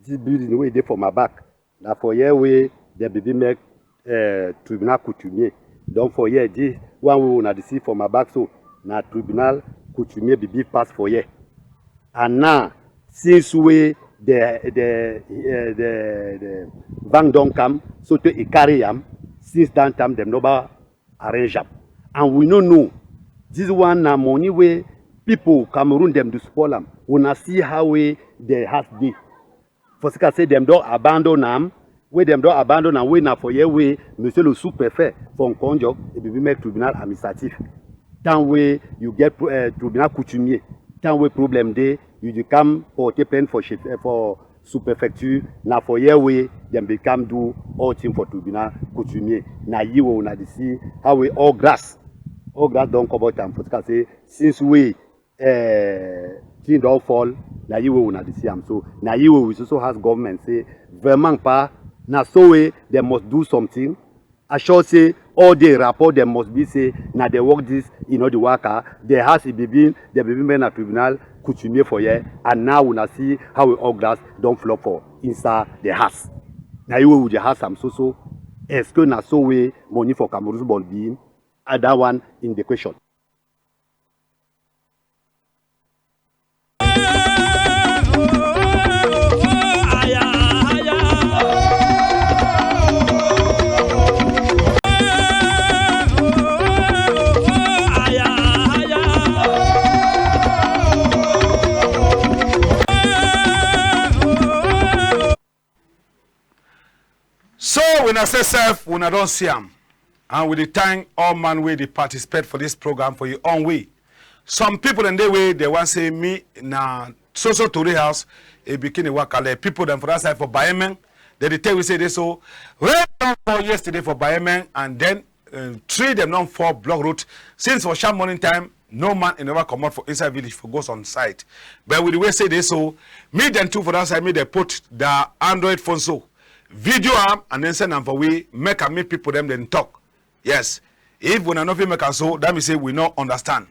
this building wey dey for my back, na for here wey dem be be make, eh, tribunal coutumier. Don for here, this one wey wuna dey see for my back so, na tribunal coutumier be be pass for here. And now, since wey the, the, eh, the, the van don come, so tey e carry am, since that time dem never arrange am. And we no know. This one na money wey people Cameroon dem dey spoil am. Wuna see how wey the house dey. For sake say dem don abandon am, wey dem don abandon am, wey na for here wey Monsieur le sous-préfet for Nkonjo, e be be make tribunal administratif. Time wey you get pro-, eh, tribunal coutumier, time wey problem dey, you dey come porter plainte for chef, eh, for sous-préfecture, na for here wey dem be come do all thing for tribunal coutumier. Na yi wey wuna dey see how wey all grass, all grass don cover am for sake say since wey, eh, thing don fall, na yi wey wuna dey see am so. Na yi wey we so so ask government say, vraiment pa, na so wey dem must do something. I sure say all the rapport dem must be say na the work this, e no dey waka. The house e be be, dem be be make na tribunal coutumier for here, and now wuna see how we all grass don flop for inside the house. Na yi wey we dey ask am so so. Est-ce que na so wey money for Cameroon ball be? Ah, that one in the question. So wuna say sef, wuna don see am. And we dey thank all man wey dey participate for this program for your own way. Some people dem dey wey dem wan say me na so so tori house, e begin dey waka like people dem for that side for Baemeng. Dem dey tell we say dey so rain don fall yesterday for Baemeng, and then, uh, tree dem don fall block road. Since for sharp morning time, no man e never comot for inside village for go some side. But with the way say dey so, me dem too for that side, me dem put the Android phone so, video am and then send am for we, make am make people dem dem talk. Yes. If wuna no fit make am so, that mean say we no understand.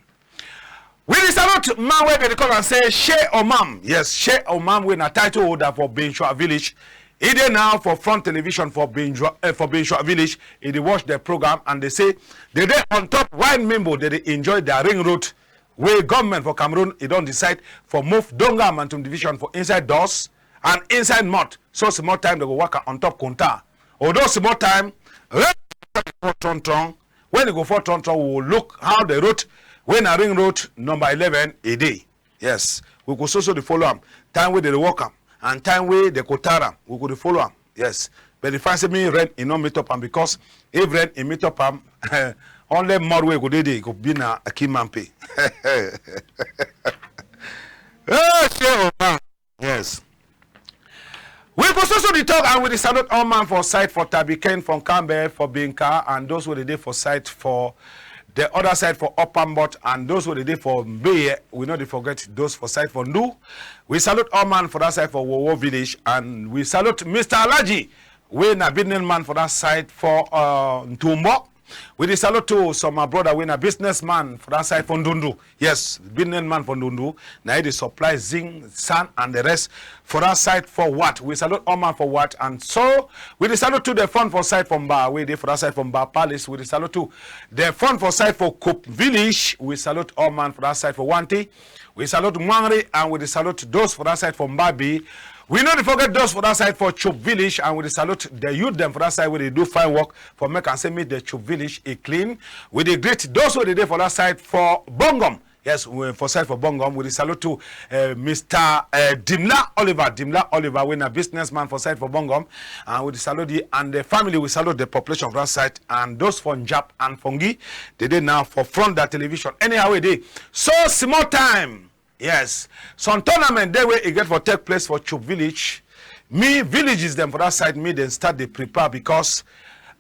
We dey salute man wey dem dey call am say Shey Omam. Yes, Shey Omam wey na title holder for Binshwa village. E dey now for front television for Binshwa, eh, for Binshwa village. E dey watch the program and dey say dem dey on top wine mimbo, dem dey enjoy their ring road wey government for Cameroon e don decide for move Donga Mantung division for inside Dos and inside mud. So small time dem go waka on top konta. Although small time, rain go fall tron tron. When e go fall tron tron, we go look how the road wey na ring road number eleven e dey. Yes, we go so so dey follow am. Time wey dem dey work am and time wey dem go tar am, we go dey follow am. Yes, but the fact say me rain e no meet up am, because if rain e meet up am, only mud wey go dey there go be na Akinmampe. Eh, shey o, man. Yes. We go so so dey talk and we dey salute all man for side for Tabiken, for Nkambe, for Binka, and those wey dey dey for side for the other side for Upper Mbot, and those wey dey dey for Mbeye. We no dey forget those for side for Ndu. We salute all man for that side for Wowo village, and we salute Mister Alhaji, wey na business man for that side for, uh, Ntumbo. We dey salute to some my brother wey na businessman for that side for Ndundu. Yes, businessman for Ndundu. Na he dey supply zinc, sand, and the rest for that side for what? We salute all man for what? And so we dey salute to the fun for side for Mba, wey dey for that side for Mba Palace. We dey salute to the fun for side for Cope Village. We salute all man for that side for Wanti. We salute Mwangri and we dey salute those for that side for Mbabi. We no dey forget those for that side for Chop Village, and we dey salute the youth dem for that side wey dey do fine work for make am say make the Chop Village e clean. We dey greet those wey dey dey for that side for Bongom. Yes, we, for side for Bongom, we dey salute to, uh, Mister, uh, Dimla Oliver. Dimla Oliver, wey na businessman for side for Bongom, and we dey salute the and the family. We salute the population for that side and those for Njap and Fongi. Dem dey now for front that television. Anyhow e dey, so small time. Yes. Some tournament dey wey e get for take place for Chop Village. Me, villages dem for that side, me dem start dey prepare because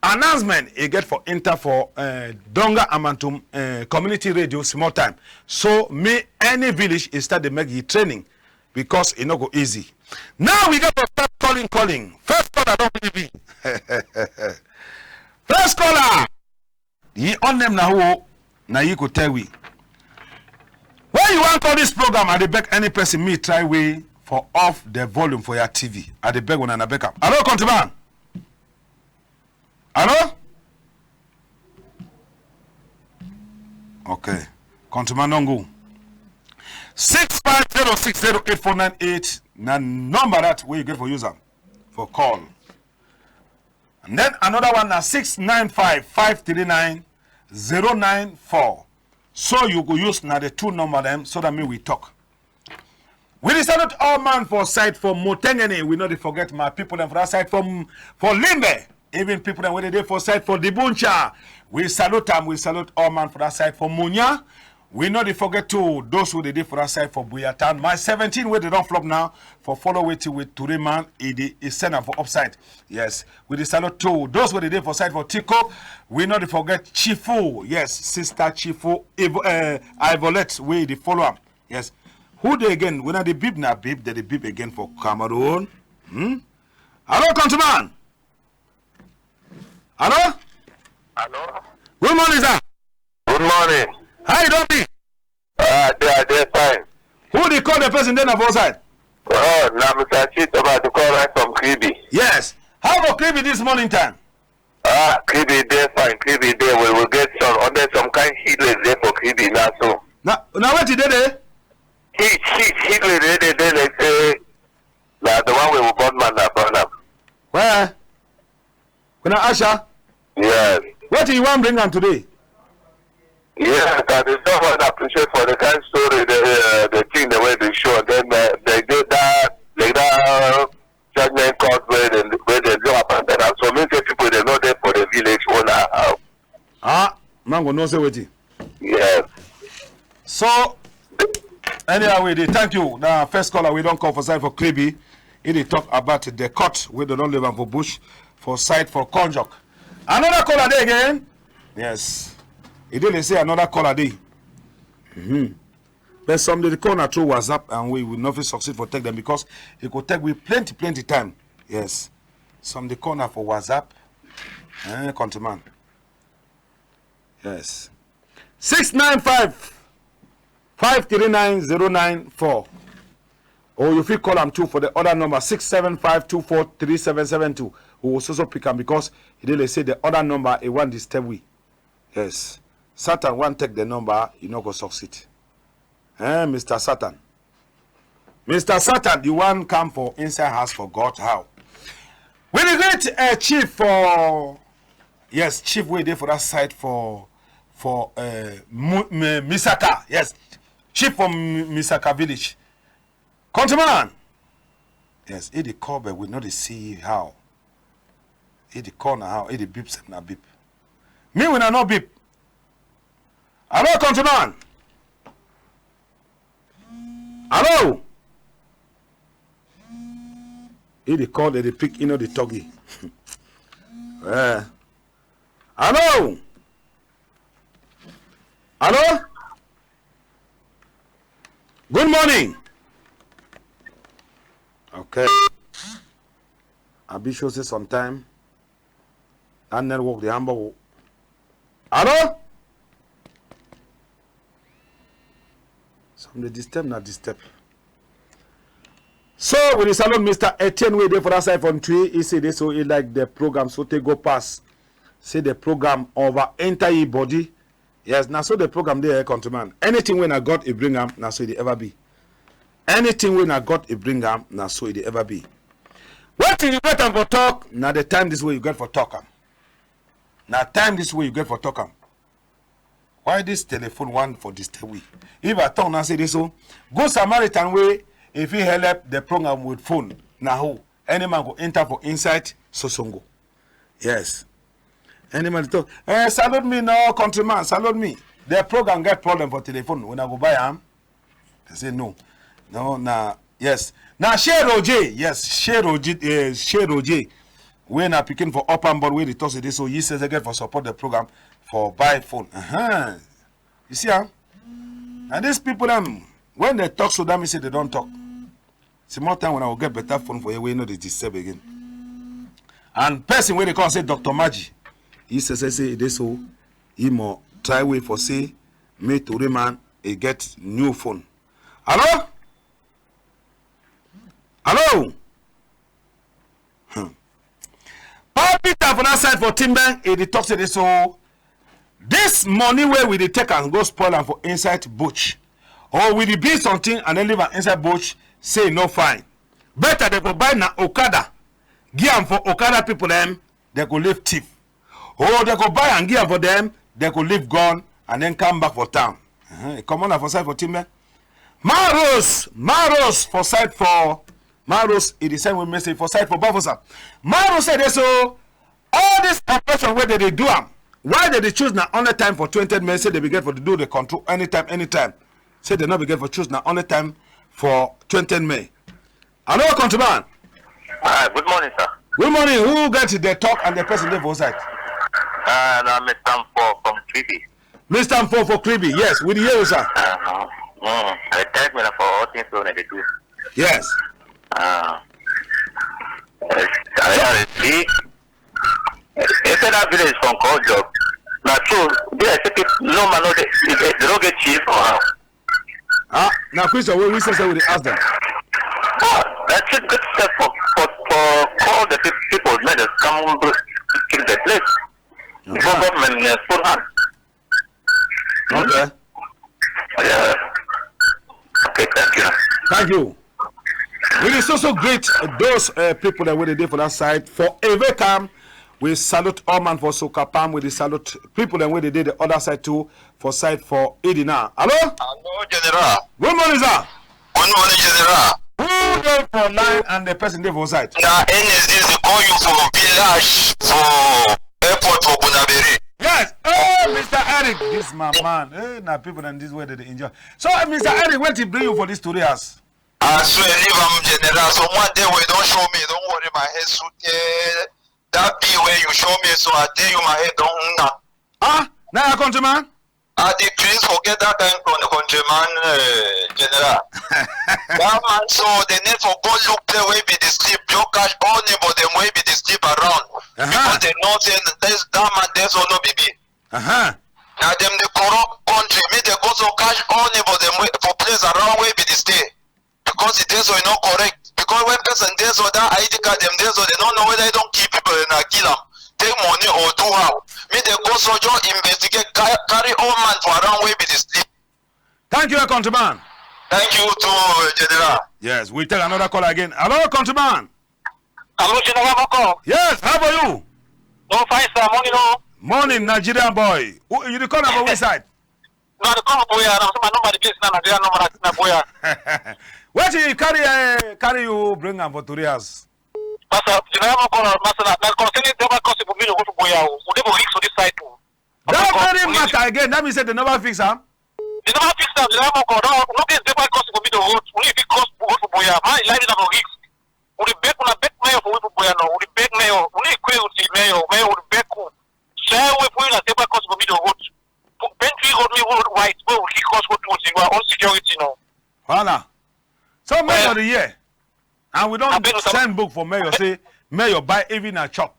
announcement e get for enter for, eh, Donga Amantum, eh, community radio small time. So me, any village e start dey make yi training because e no go easy. Now we go for start calling, calling. First caller don really be. First caller. Yi own name na who? Na yi go tell we. When you wan call this program, I dey beg any person me try way for off the volume for your T V. I dey beg una, na beg am. Hello, countryman. Hello? Okay. Countryman don go. Six five zero six zero eight four nine eight. Na number that wey you get for use am for call. And then another one na six nine five, five three nine, zero nine four. So you go use na the two number dem so that me we talk. We dey salute all man for side for Mutengene. We no dey forget my people dem for that side for, for Limbe. Even people dem wey dey dey for side for Dibuncha. We salute am. We salute all man for that side for Munya. We no dey forget too those wey dey dey for that side for Buea town. My seventeen wey dey don flop now for follow wetin with Ture man, e dey, e send am for upside. Yes, we dey salute too those wey dey dey for side for Tiko. We no dey forget Chifu. Yes, sister Chifu Ivo-, eh, Ivolet wey dey follow am. Yes. Who dey again? When I dey beep na beep, they dey beep again for Cameroon. Hmm? Hello, countryman. Hello? Hello? Good morning, sir. Good morning. How you don be? Ah, they are there fine. Who dey call the person dey na for side? Oh, na Mister Chito, but to call right from Kribi. Yes. How about Kribi this morning time? Ah, Kribi dey fine, Kribi dey. We will get some, under some kind heat dey for Kribi now so. Na, na wetin dey there? Heat, heat, heat dey dey dey dey like say na the one wey we burn man na burn am. Where? Kuna Asha? Yes. Wetin you wan bring am today? Yes, I dey just wan appreciate for the kind story, the, uh, the thing the way they show. Then, uh, they dey that, like that judgment court wey dem, wey dem do abandon am. So mean say people dey no dey for the village owner house. Ah, man go know say wetin. Yes. So, anyhow, we dey thank you. Na first caller we don call for side for Kribi. E dey talk about the court wey dem don leave am for bush for side for Konjok. Another caller dey again. Yes. E dey, dey say another caller dey. Mm-hmm. But some dey call na through WhatsApp and we will not fit succeed for take them because e go take we plenty, plenty time. Yes. Some dey call na for WhatsApp. Eh, countryman. Yes. Six nine five, five three nine, zero nine four. Or you fit call am too for the other number, six seven five two four three seven seven two. We will so so pick am because e dey like say the other number, e wan disturb we. Yes. Satan wan take the number, e no go succeed. Eh, Mister Satan. Mister Satan, you wan come for inside house for God? How? We dey greet, uh, chief for, yes, chief wey dey for that side for, for, uh, Mu-, Mi-, Misaka. Yes, chief from Mi-, Misaka village. Countryman. Yes, e dey call, but we no dey see how. E dey call na how, e dey beep, sef na beep. Me when I no beep. Hello, countryman. Hello. E dey call, dem dey pick, e no dey talk. Eh. Hello. Hello. Good morning. Okay. I be sure say sometime that network dey humble. Hello? Some dey disturb, na disturb. So we dey salute Mister Etienne wey dey for that side for Ntwi. He say dey so he like the program so take go pass. Say the program over enter e body. Yes, na so the program dey, eh, countryman. Anything wey na God e bring am, na so e dey ever be. Anything wey na God e bring am, na so e dey ever be. Wetin you get am for talk? Na the time this wey you get for talk am. Na time this wey you get for talk am. Why this telephone wan for disturb we? If I talk now say this so, good Samaritan wey if he help the program with phone, na who? Any man go enter for inside Sosongo. Yes. Any man dey talk, eh, salute me, no, countryman, salute me. The program get problem for telephone. When I go buy am, I say no. No, na, yes. Na Shey Roger, yes, Shey Roger, eh, Shey Roger. Wey na pikin for up and board, wey dey talk say this, so he say they get for support the program for buy phone. Uh-huh. You see, huh? And these people, dem, when they talk, so that means say they don't talk. Small time when I will get better phone for you, wey no dey disturb again. And person wey dey call say Doctor Maji, he say, say, say, e dey so, he mo try way for say, make Tori man, e get new phone. Hello? Hello? Hmm. Paul Peter for that side for Timber, e dey talk say this, so this money wey we dey take am go spoil am for inside bush, or we dey build something and then leave am inside bush, say e no fine. Better dem go buy na okada, give am for okada people dem, dem go leave thief. Oh, dem go buy and give am for dem, dem go leave gone and then come back for town. Uh-huh. E comot na for side for Timber. Maros, Maros for side for Maros, e dey send we message for side for Bafosa. Maros say this, so all this operation wey dem dey do am, why dem dey choose na only time for twenty May, say dem be get for do the control anytime, anytime. Say dem no be get for choose na only time for twenty May. Hello, countryman. Ah, good morning, sir. Good morning. Who get the talk and the person dey for side? Ah, na Mister Mfo from Kribi. Mister Mfo for Kribi, yes, we dey hear you, sir. Uh, mm, I thank me for all things wey una dey do. Yes. Uh, I, I see. Inside that village from call job. Na true. Be like say people, no man, no dey, dey, dey no get chief for how? Ah, na question wey we say, say we dey ask dem. Ah, that should get step for, for, for all the peop-, people, make dem come keep the place. Before government, uh, put hand. Okay. Yeah. Okay, thank you. Thank you. We dey so, so greet those, uh, people that wey dey dey for that side for Evekam. We salute all man for Sokapam. We dey salute people dem wey dey dey the other side too, for side for Idina. Hello? Hello, General. Good morning, sir. Good morning, General. Who dey for line and the person dey for side? Na N S D dey call you for village for airport for Bonaberi. Yes. Oh, Mister Eric, this my man. Eh, na people dem this wey dem dey enjoy. So, eh, Mister Eric, wetin bring you for this story house? I swear, leave am, General. Some one day wey don show me, don worry my head so tey. That bill wey you show me, so I tell you, my head don hung am. Ah, na your countryman? I dey craze forget that kind con-, countryman, uh, General. That man, so dem need for go look place wey be dey sleep, just catch all neighbor dem wey be dey sleep around. Uh-huh. Because dem know say this, that man dey so no be be. Uh-huh. Na dem dey corrupt country. Make dem go so catch all neighbor dem wey, for place around wey be dey stay. Because e dey so, e no correct. Because when person dey so, that I D card dem dey so, dem no know whether e don kill people, na kill am, take money or do how. Make dem go so, just investigate, ca-, carry all man for around wey be dey sleep. Thank you, countryman. Thank you too, uh, General. Yes, we take another call again. Hello, countryman. Hello, General Moko. Yes, how are you? No, fine, sir. Morning, no. Morning, Nigerian boy. Who, you dey call am for which side? No, I dey call for Buea. Na my number, the place na Nigerian number, na, na Buea. Wetin carry, eh, carry you bring am for tori house? Pastor, you know, I'm gonna, Master, na, na concerning Deba Kosi for me to go to Buea. We dey for risk for this side too. That very matter again, that means say dem never fix am? Dem never fix am. Dem never go. No, no get Deba Kosi for me to road. We need to cross road for Buea. My life is for risk. We dey beg, we dey beg mayor for we for Buea now. We dey beg mayor. We need to query with the mayor. Mayor, we dey beg you. Share way for you na Deba Kosi for me to road. Put Bentley road, me road white. Where we fit cross go to the our own security now. Voilà. So mayor dey here, and we don send book for mayor say mayor buy even a chop.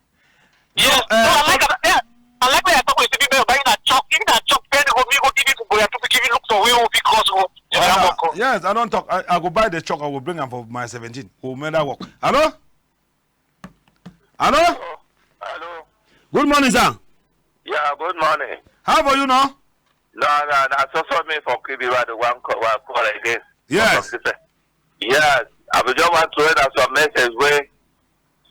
Yes, no, I like that. Yeah, I like that. I talk with the people buy na chop, even a chop. Then go me go give it for Buea to give it look for where we fit cross go. Yes, I don talk. I, I go buy the chop. I go bring am for my seventeen. We make that work. Hello? Hello? Hello. Good morning, sir. Yeah, good morning. How are you now? No, no, no, so, so me for Kribi, why the one call, one call again? Yes. Yes, I be just want to send some message wey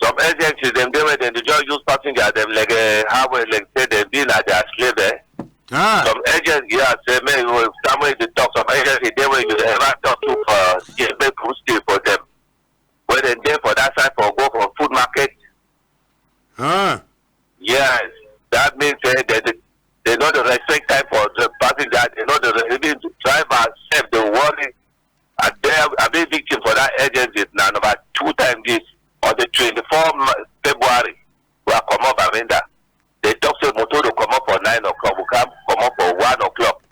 some agencies dem dey wey dem dey just use passenger dem like, eh, how we like say dem be na their slave, eh? Ah. Some agency, yeah, say me, we, somewhere dey talk, some agency dey wey you ever talk to for, yeah, make we stay for dem. Wey dem dey for that side for go for food market. Huh? Yes, that means say dem dey, dem no dey respect time for the passenger. Dem no dey re-, even driver sef dey worry. I dey, I be victim for that agency na number two time this on the twenty-four February wey I comot Bamenda. Dem talk say motor dey comot for nine o'clock, we come comot for one o'clock.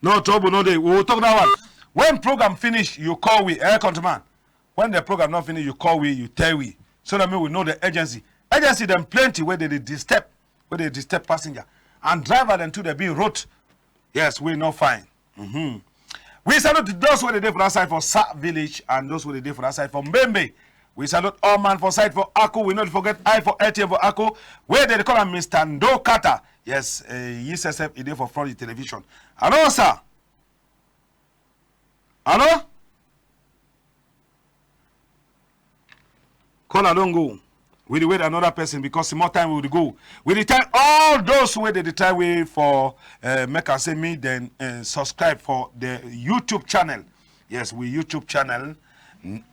No trouble, no dey. We will talk that one. When program finish, you call we, eh, countryman? When the program don finish, you call we, you tell we, so that make we know the agency. Agency dem plenty wey dey dey disturb, wey dey disturb passenger and driver dem too. Dey be road, yes, wey no fine. Mm-hmm. We salute those wey dey dey for that side for Sa village and those wey dey dey for that side for Mbembe. We salute all man for side for Aku. We no dey forget I for L T N for Aku. Wey dey dey call am Mister Ndokata. Yes, eh, he sef sef, he dey for front the television. Hello, sir. Hello? Caller don go. We dey wait another person because small time we dey go. We dey tell all those wey dey dey try way for, eh, make I say me then, eh, subscribe for the YouTube channel. Yes, we YouTube channel. N-,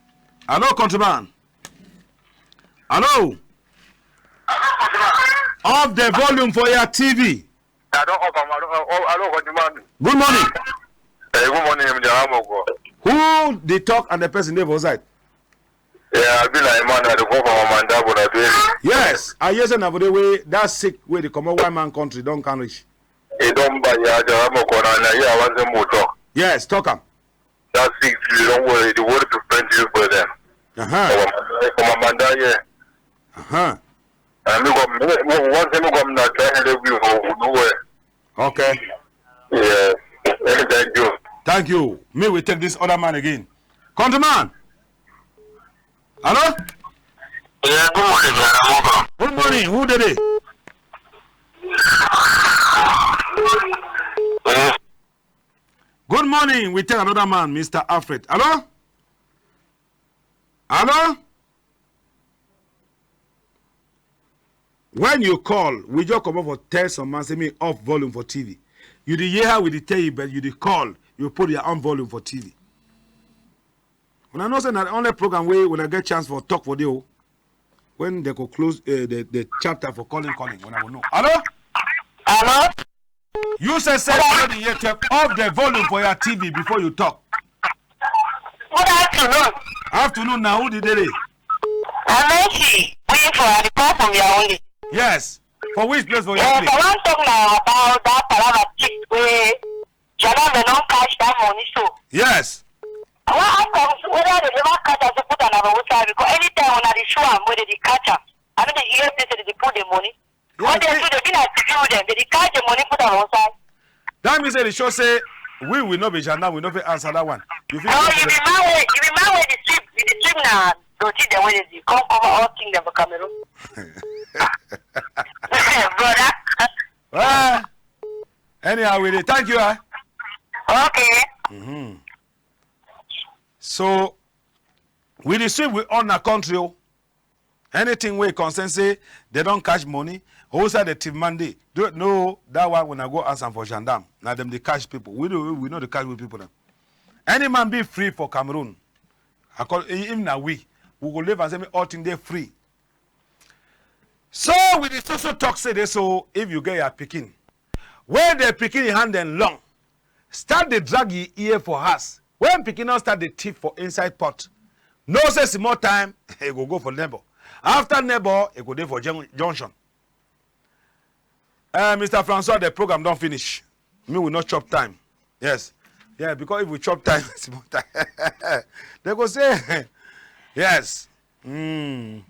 hello, countryman. Hello? Off the volume for your T V. I don off am. I don, uh, oh, hello, countryman. Good morning. Eh, good morning, Mister Amoko. Who dey talk and the person dey for side? Yeah, I be like man, I dey call from Amanda, but I be. Yes, I hear say na for the way that sick wey dey comot white man country don come reach. E don buy ya, Mister Amoko, na, na here I wan say more talk. Yes, talk am. That sick, you don worry, the worry to plenty for them. Uh-huh. From, from Amanda here. Uh-huh. And me come, me, me, once me come na try help you for nowhere. Okay. Yeah. Thank you. Thank you. Me we take this other man again. Countryman. Hello? Yeah, good morning, Mister Amoko. Good morning. Who dey dey? Eh? Good morning. We take another man, Mister Alfred. Hello? Hello? When you call, we just comot for tell some man say me off volume for T V. You dey hear how we dey tell you, but you dey call, you put your own volume for T V. Una know say na the only program wey una get chance for talk for there o. When they go close, eh, the, the chapter for calling, calling, una go know. Hello? Hello? You say, say, hello? Good afternoon. Off the volume for your T V before you talk. Good afternoon. Afternoon, na who dey dey? I'm Mercy. Where you for? I dey call from Yaoundé. Yes. For which place for your place? Yes, I wan talk na about that palava thief wey gendarme dem don catch that money so. Yes. I wan ask am whether dem never catch am, say put am na for which side, because anytime una dey show am, wey dem dey catch am, I no dey hear say dem dey put the money. Yes, but dem too, dem be na thief dem, dem dey catch the money, put am for which side. That mean say dey show say we, we no be gendarme, we no fit answer that one. You fit. No, you be man wey, you be man wey dey sweep, you dey sweep na dirty dem wey dey come cover all thing dem for Cameroon. Brother. Ah, anyhow, we dey thank you, ah. Okay. Mm-hmm. So, we dey sweep we own na country o. Anything wey concern say dem don catch money, who side the thief man dey? No, that one una go ask am for gendarme. Na dem dey catch people. We no, we no dey catch we people dem. Any man be free for Cameroon. I call, e-, even na we, we go leave and say make all thing dey free. So we dey so so talk say dey so if you get your pikin, when the pikin hand dem long, start dey drag yi ear for house. When pikin don start dey thief for inside pot, know say small time e go go for neighbor. After neighbor, e go dey for jun-, junction. Eh, Mister Francois, the program don finish. Me, we no chop time. Yes. Yeah, because if we chop time, small time, they go say, yes. Mm.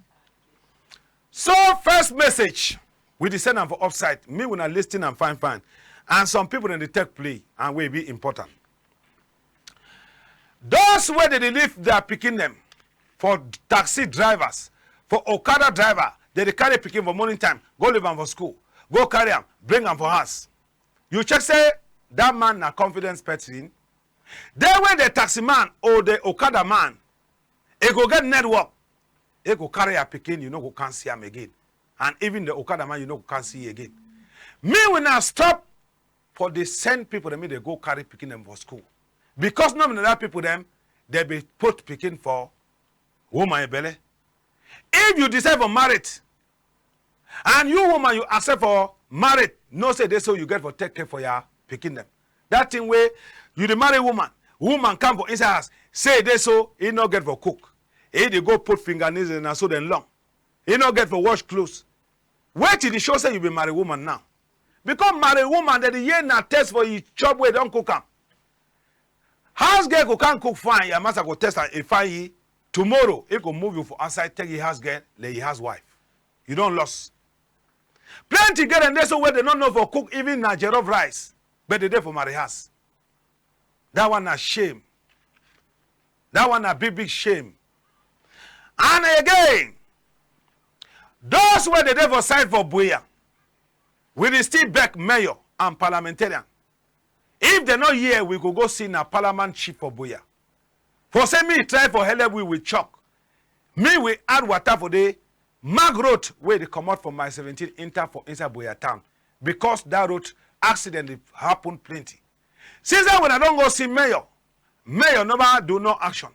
So, first message, we dey send am for upside. Me, we na listen am fine, fine. And some people dem dey take play, and wey be important. Those wey dey dey leave their pikin dem for taxi drivers, for okada driver, dem dey carry pikin for morning time, go leave am for school, go carry am, bring am for house. You check say that man na confidence person. Then when the taxi man or the okada man, e go get network, e go carry your pikin, you no go can see am again. And even the okada man, you no go can see again. Me, we na stop for dey send people dem make dem go carry pikin dem for school. Because no be na that people dem, dem be put pikin for woman belle. If you decide for married, and you woman, you accept for married, know say dey so you get for take care for your pikin dem. That thing wey you dey marry woman, woman come for inside house, say dey so e no get for cook. E dey go put fingernails, na so dem long. E no get for wash clothes. Wetin dey show say you be married woman now? Because married woman, dem dey hear na taste for yi chop wey don cook am. House girl go come cook fine, your master go taste am, e fine yi. Tomorrow, e go move you for outside, take yi house girl, like yi house wife. You don lost. Plenty girl dem dey so wey dem no know for cook even na jollof rice, but dem dey for marry house. That one na shame. That one na big, big shame. And again, those wey dey dey for side for Buea, we dey still beg mayor and parliamentarian. If dem no hear, we go go see na parliament chief for Buea. For say me try for helep we with chalk. Me we add water for the mark road wey dey comot for mile seventeen enter for inside Buea town, because that road accident dey happen plenty. Since then, when I don go see mayor, mayor never do no action.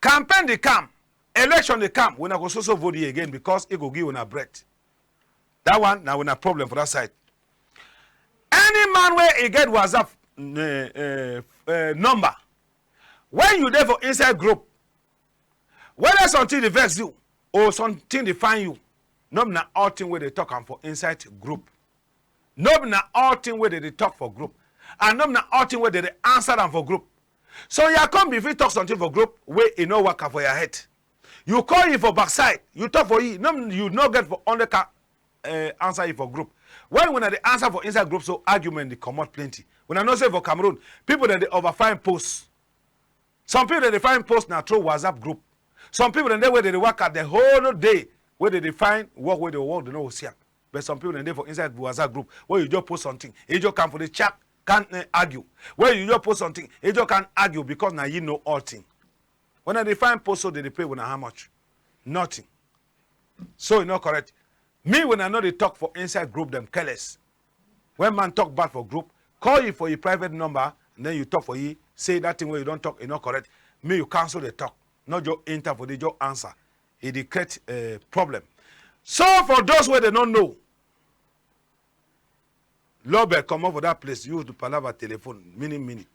Campaign dey come, election dey come, una go so so vote yi again because e go give una bread. That one na una problem for that side. Any man wey e get WhatsApp, eh, eh, eh, number, when you dey for inside group, whether something dey vex you or something dey find you, no be na all thing wey dey talk am for inside group. No be na all thing wey dey dey talk for group, and no be na all thing wey dey dey answer am for group. So ya come be fit talk something for group wey e no waka for your head. You call yi for backside, you talk for yi, no, you no get for only ka, eh, answer yi for group. When una dey answer for inside group, so argument dey comot plenty. Una know say for Cameroon, people dem dey over find post. Some people dem dey find post na through WhatsApp group. Some people dem dey wey dem dey waka the whole day wey dem dey find work wey dem work, dem no go see am. But some people dem dey for inside WhatsApp group wey you just post something, e just come for the chat, can't, eh, argue. Wey you just post something, e just can't argue because na yi know all thing. When I dey find post so, dem dey pay una how much? Nothing. So e no correct. Me, when I no dey talk for inside group dem, careless. When man talk bad for group, call yi for yi private number, and then you talk for yi, say that thing wey you don talk, e no correct. Me, you cancel the talk. No just enter for the just answer. E dey create, eh, problem. So for those wey dem no know, Lobe, comot for that place. You do palava telephone, mini, mini.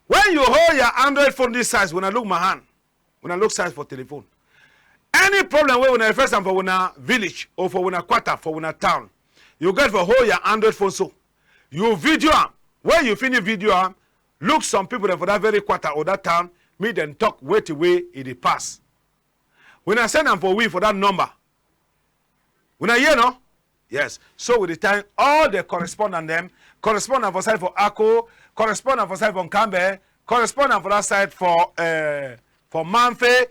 When you hold your Android phone this size, when I look my hand, when I look size for telephone, any problem wey una face am for una village or for una quarter, for una town, you get for hold your Android phone so. You video am. When you finish video am, look some people dem for that very quarter or that town, make dem talk wetin wey e dey pass. When I send am for we for that number, una hear, no? Yes. So we dey thank all the correspondent dem, correspondent for side for Ako, correspondent for side for Nkambe, correspondent for that side for, eh, for Mamfe,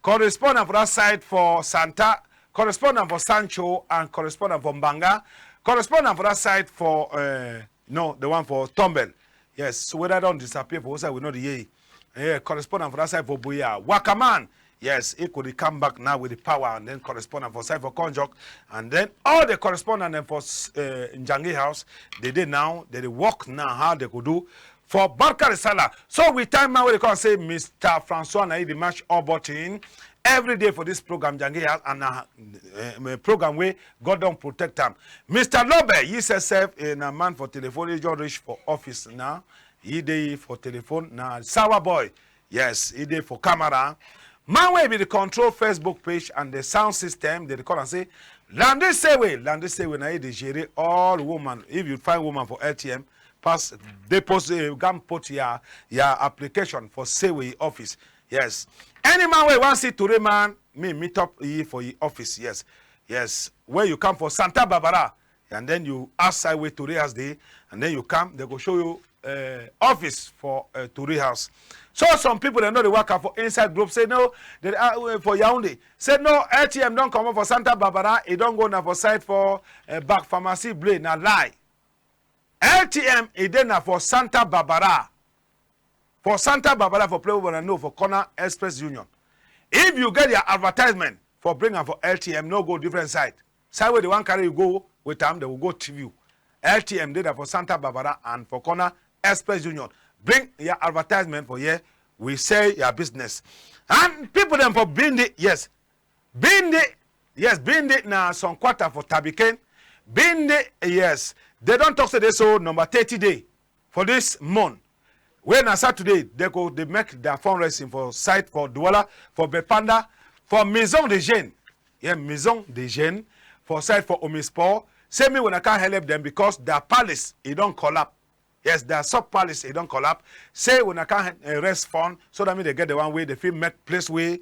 correspondent for that side for Santa, correspondent for Sancho, and correspondent for Mbanga, correspondent for that side for, eh, no, the one for Tombel. Yes, so whether don disappear for outside, we no dey hear yi. Eh, correspondent for that side for Buea, Wakaman. Yes, e go dey come back now with the power, and then correspondent for side for Konjok, and then all the correspondent dem for s-, eh, Njangi House, dem dey now, dem dey work now, how dem go do for Barka Risala. So we thank man wey dey come say Mister Francois na yi dey match all button every day for this program, Njangi House, and na, eh, program wey God don protect am. Mister Lobe, yi sef sef, eh, na man for telephone, e just reach for office now. Yi dey for telephone, na sawa boy. Yes, e dey for camera. Man wey be the control Facebook page and the sound system, dem dey call am say, Landy Sewe. Landy Sewe na yi dey gere all woman. If you find woman for L T M, pass, dey post, eh, go and put your, your application for Sewe office. Yes. Any man wey wan see tori man, me meet up yi for yi office. Yes. Yes. When you come for Santa Barbara, and then you ask side wey tori house dey, and then you come, dem go show you, eh, office for, eh, tori house. So some people dem no dey waka for inside group, say no, dem, ah, eh, for Yaoundé. Say no, L T M don comot for Santa Barbara, e don go na for side for, eh, back Pharmacie Bleue, na lie. L T M e dey na for Santa Barbara. For Santa Barbara, for place wey una know, for corner Express Union. If you get your advertisement, for bring am for L T M, no go different side. Side wey dem wan carry you go with am, dem go go thief you. L T M dey there for Santa Barbara and for corner Express Union. Bring your advertisement for here, we sell your business. And people dem for Bindi, yes. Bindi, yes, Bindi na some quarter for Tabiken. Bindi, yes. Dem don talk say dey so number thirty day for this month, wey na Saturday, dem go dey make their fundraising for side for Douala, for Bepanda, for Maison des Jeunes. Yeah, Maison des Jeunes, for side for Omnisport. Say me when I can't help them because their palace, e don collapse. Yes, their sub palace, e don collapse. Say wuna can, eh, raise fund so that make dem get the one wey dem fit make place wey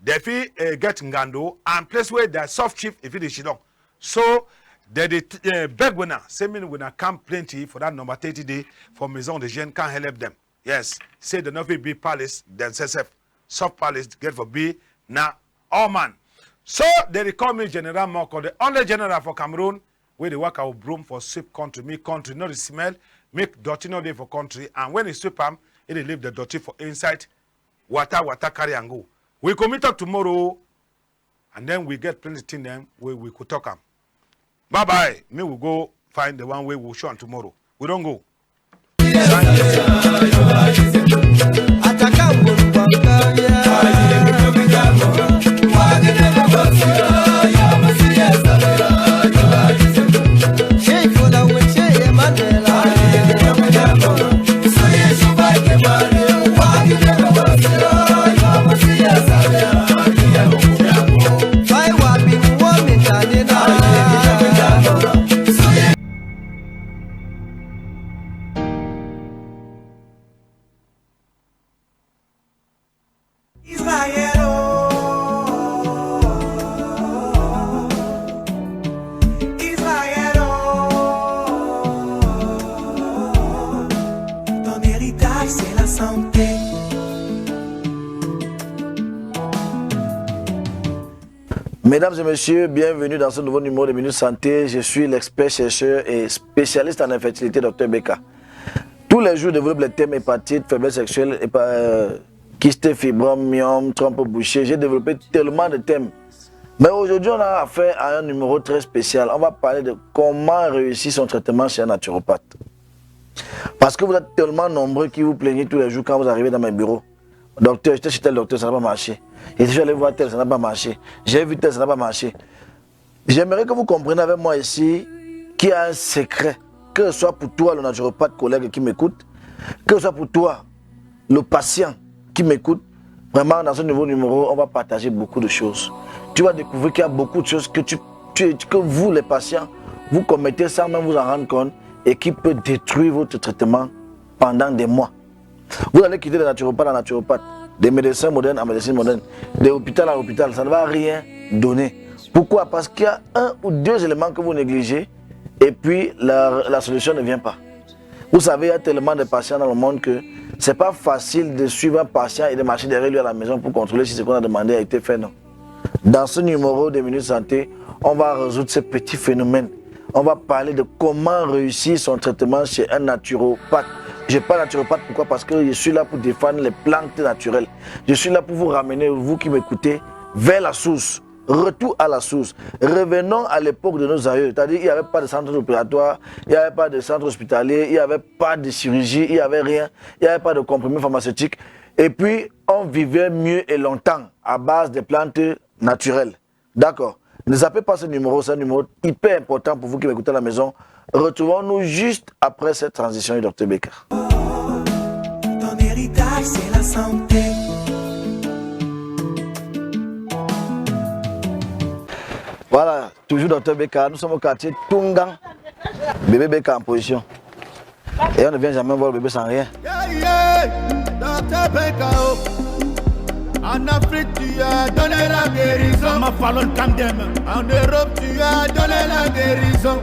dem fit, eh, get ngando and place wey their sub chief e fit dey sidon. So dem dey, eh, beg wuna, say make wuna come plenty for that number thirty day for Maison des Jeunes, come help dem. Yes, say dem no fit build palace themselves sef. Sub palace get for be na all man. So dem dey call me General Moko, the only general for Cameroon wey dey waka with broom for sweep country, make country no dey smell, make dirty no dey for country, and when e sweep am, e dey leave the dirty for inside. Water, water carry am go. We go meet up tomorrow, and then we get plenty thing dem wey we go talk am. Bye bye. Me we go find the one wey we show am tomorrow. We don go. Israël, oh, Israël, oh, ton héritage, c'est la santé. Mesdames et messieurs, bienvenue dans ce nouveau numéro de Minute Santé. Je suis l'expert chercheur et spécialiste en infertilité, Docteur Beka. Tous les jours, je développe les thèmes hépatite, faiblesse sexuelle, hépa-, euh, kyste, fibrome, myome, trompe bouchée. J'ai développé tellement de thèmes. Mais aujourd'hui, on a affaire à un numéro très spécial. On va parler de comment réussir son traitement chez un naturopathe. Parce que vous êtes tellement nombreux qui vous plaignez tous les jours quand vous arrivez dans mes bureaux. Docteur, j'étais chez tel docteur, ça n'a pas marché. Je suis allé voir tel, ça n'a pas marché. J'ai vu tel, ça n'a pas marché. J'aimerais que vous compreniez avec moi ici qu'il y a un secret, que ce soit pour toi, le naturopathe collègue qui m'écoute, que ce soit pour toi, le patient qui m'écoute. Vraiment, dans ce nouveau numéro, on va partager beaucoup de choses. Tu vas découvrir qu'il y a beaucoup de choses que tu, tu, que vous, les patients, vous commettez sans même vous en rendre compte et qui peut détruire votre traitement pendant des mois. Vous allez quitter de naturopathe en naturopathe, de médecin moderne en médecine moderne, de hôpital en hôpital, ça ne va rien donner. Pourquoi ? Parce qu'il y a un ou deux éléments que vous négligez et puis la, la solution ne vient pas. Vous savez, il y a tellement de patients dans le monde que c'est pas facile de suivre un patient et de marcher derrière lui à la maison pour contrôler si ce qu'on a demandé a été fait, non. Dans ce numéro de Minute Santé, on va résoudre ce petit phénomène. On va parler de comment réussir son traitement chez un naturopathe. Je parle naturopathe, pourquoi ? Parce que je suis là pour défendre les plantes naturelles. Je suis là pour vous ramener, vous qui m'écoutez, vers la source. Retour à la source. Revenons à l'époque de nos aïeux. C'est-à-dire, il n'y avait pas de centre opératoire, il n'y avait pas de centre hospitalier, il n'y avait pas de chirurgie, il n'y avait rien, il n'y avait pas de comprimés pharmaceutiques. Et puis, on vivait mieux et longtemps à base des plantes naturelles. D'accord. Ne zappez pas ce numéro, c'est un numéro hyper important pour vous qui m'écoutez à la maison. Retrouvons-nous juste après cette transition du docteur Beka. Ton héritage, c'est la santé. Voilà, toujours docteur Beka, nous sommes au quartier Tungang. Bébé Beka en position. Et on ne vient jamais voir le bébé sans rien. Yeah, yeah. Docteur Beka, oh. En Afrique, tu as donné la guérison. Mama Fallon, calm them. En Europe, tu as donné la guérison.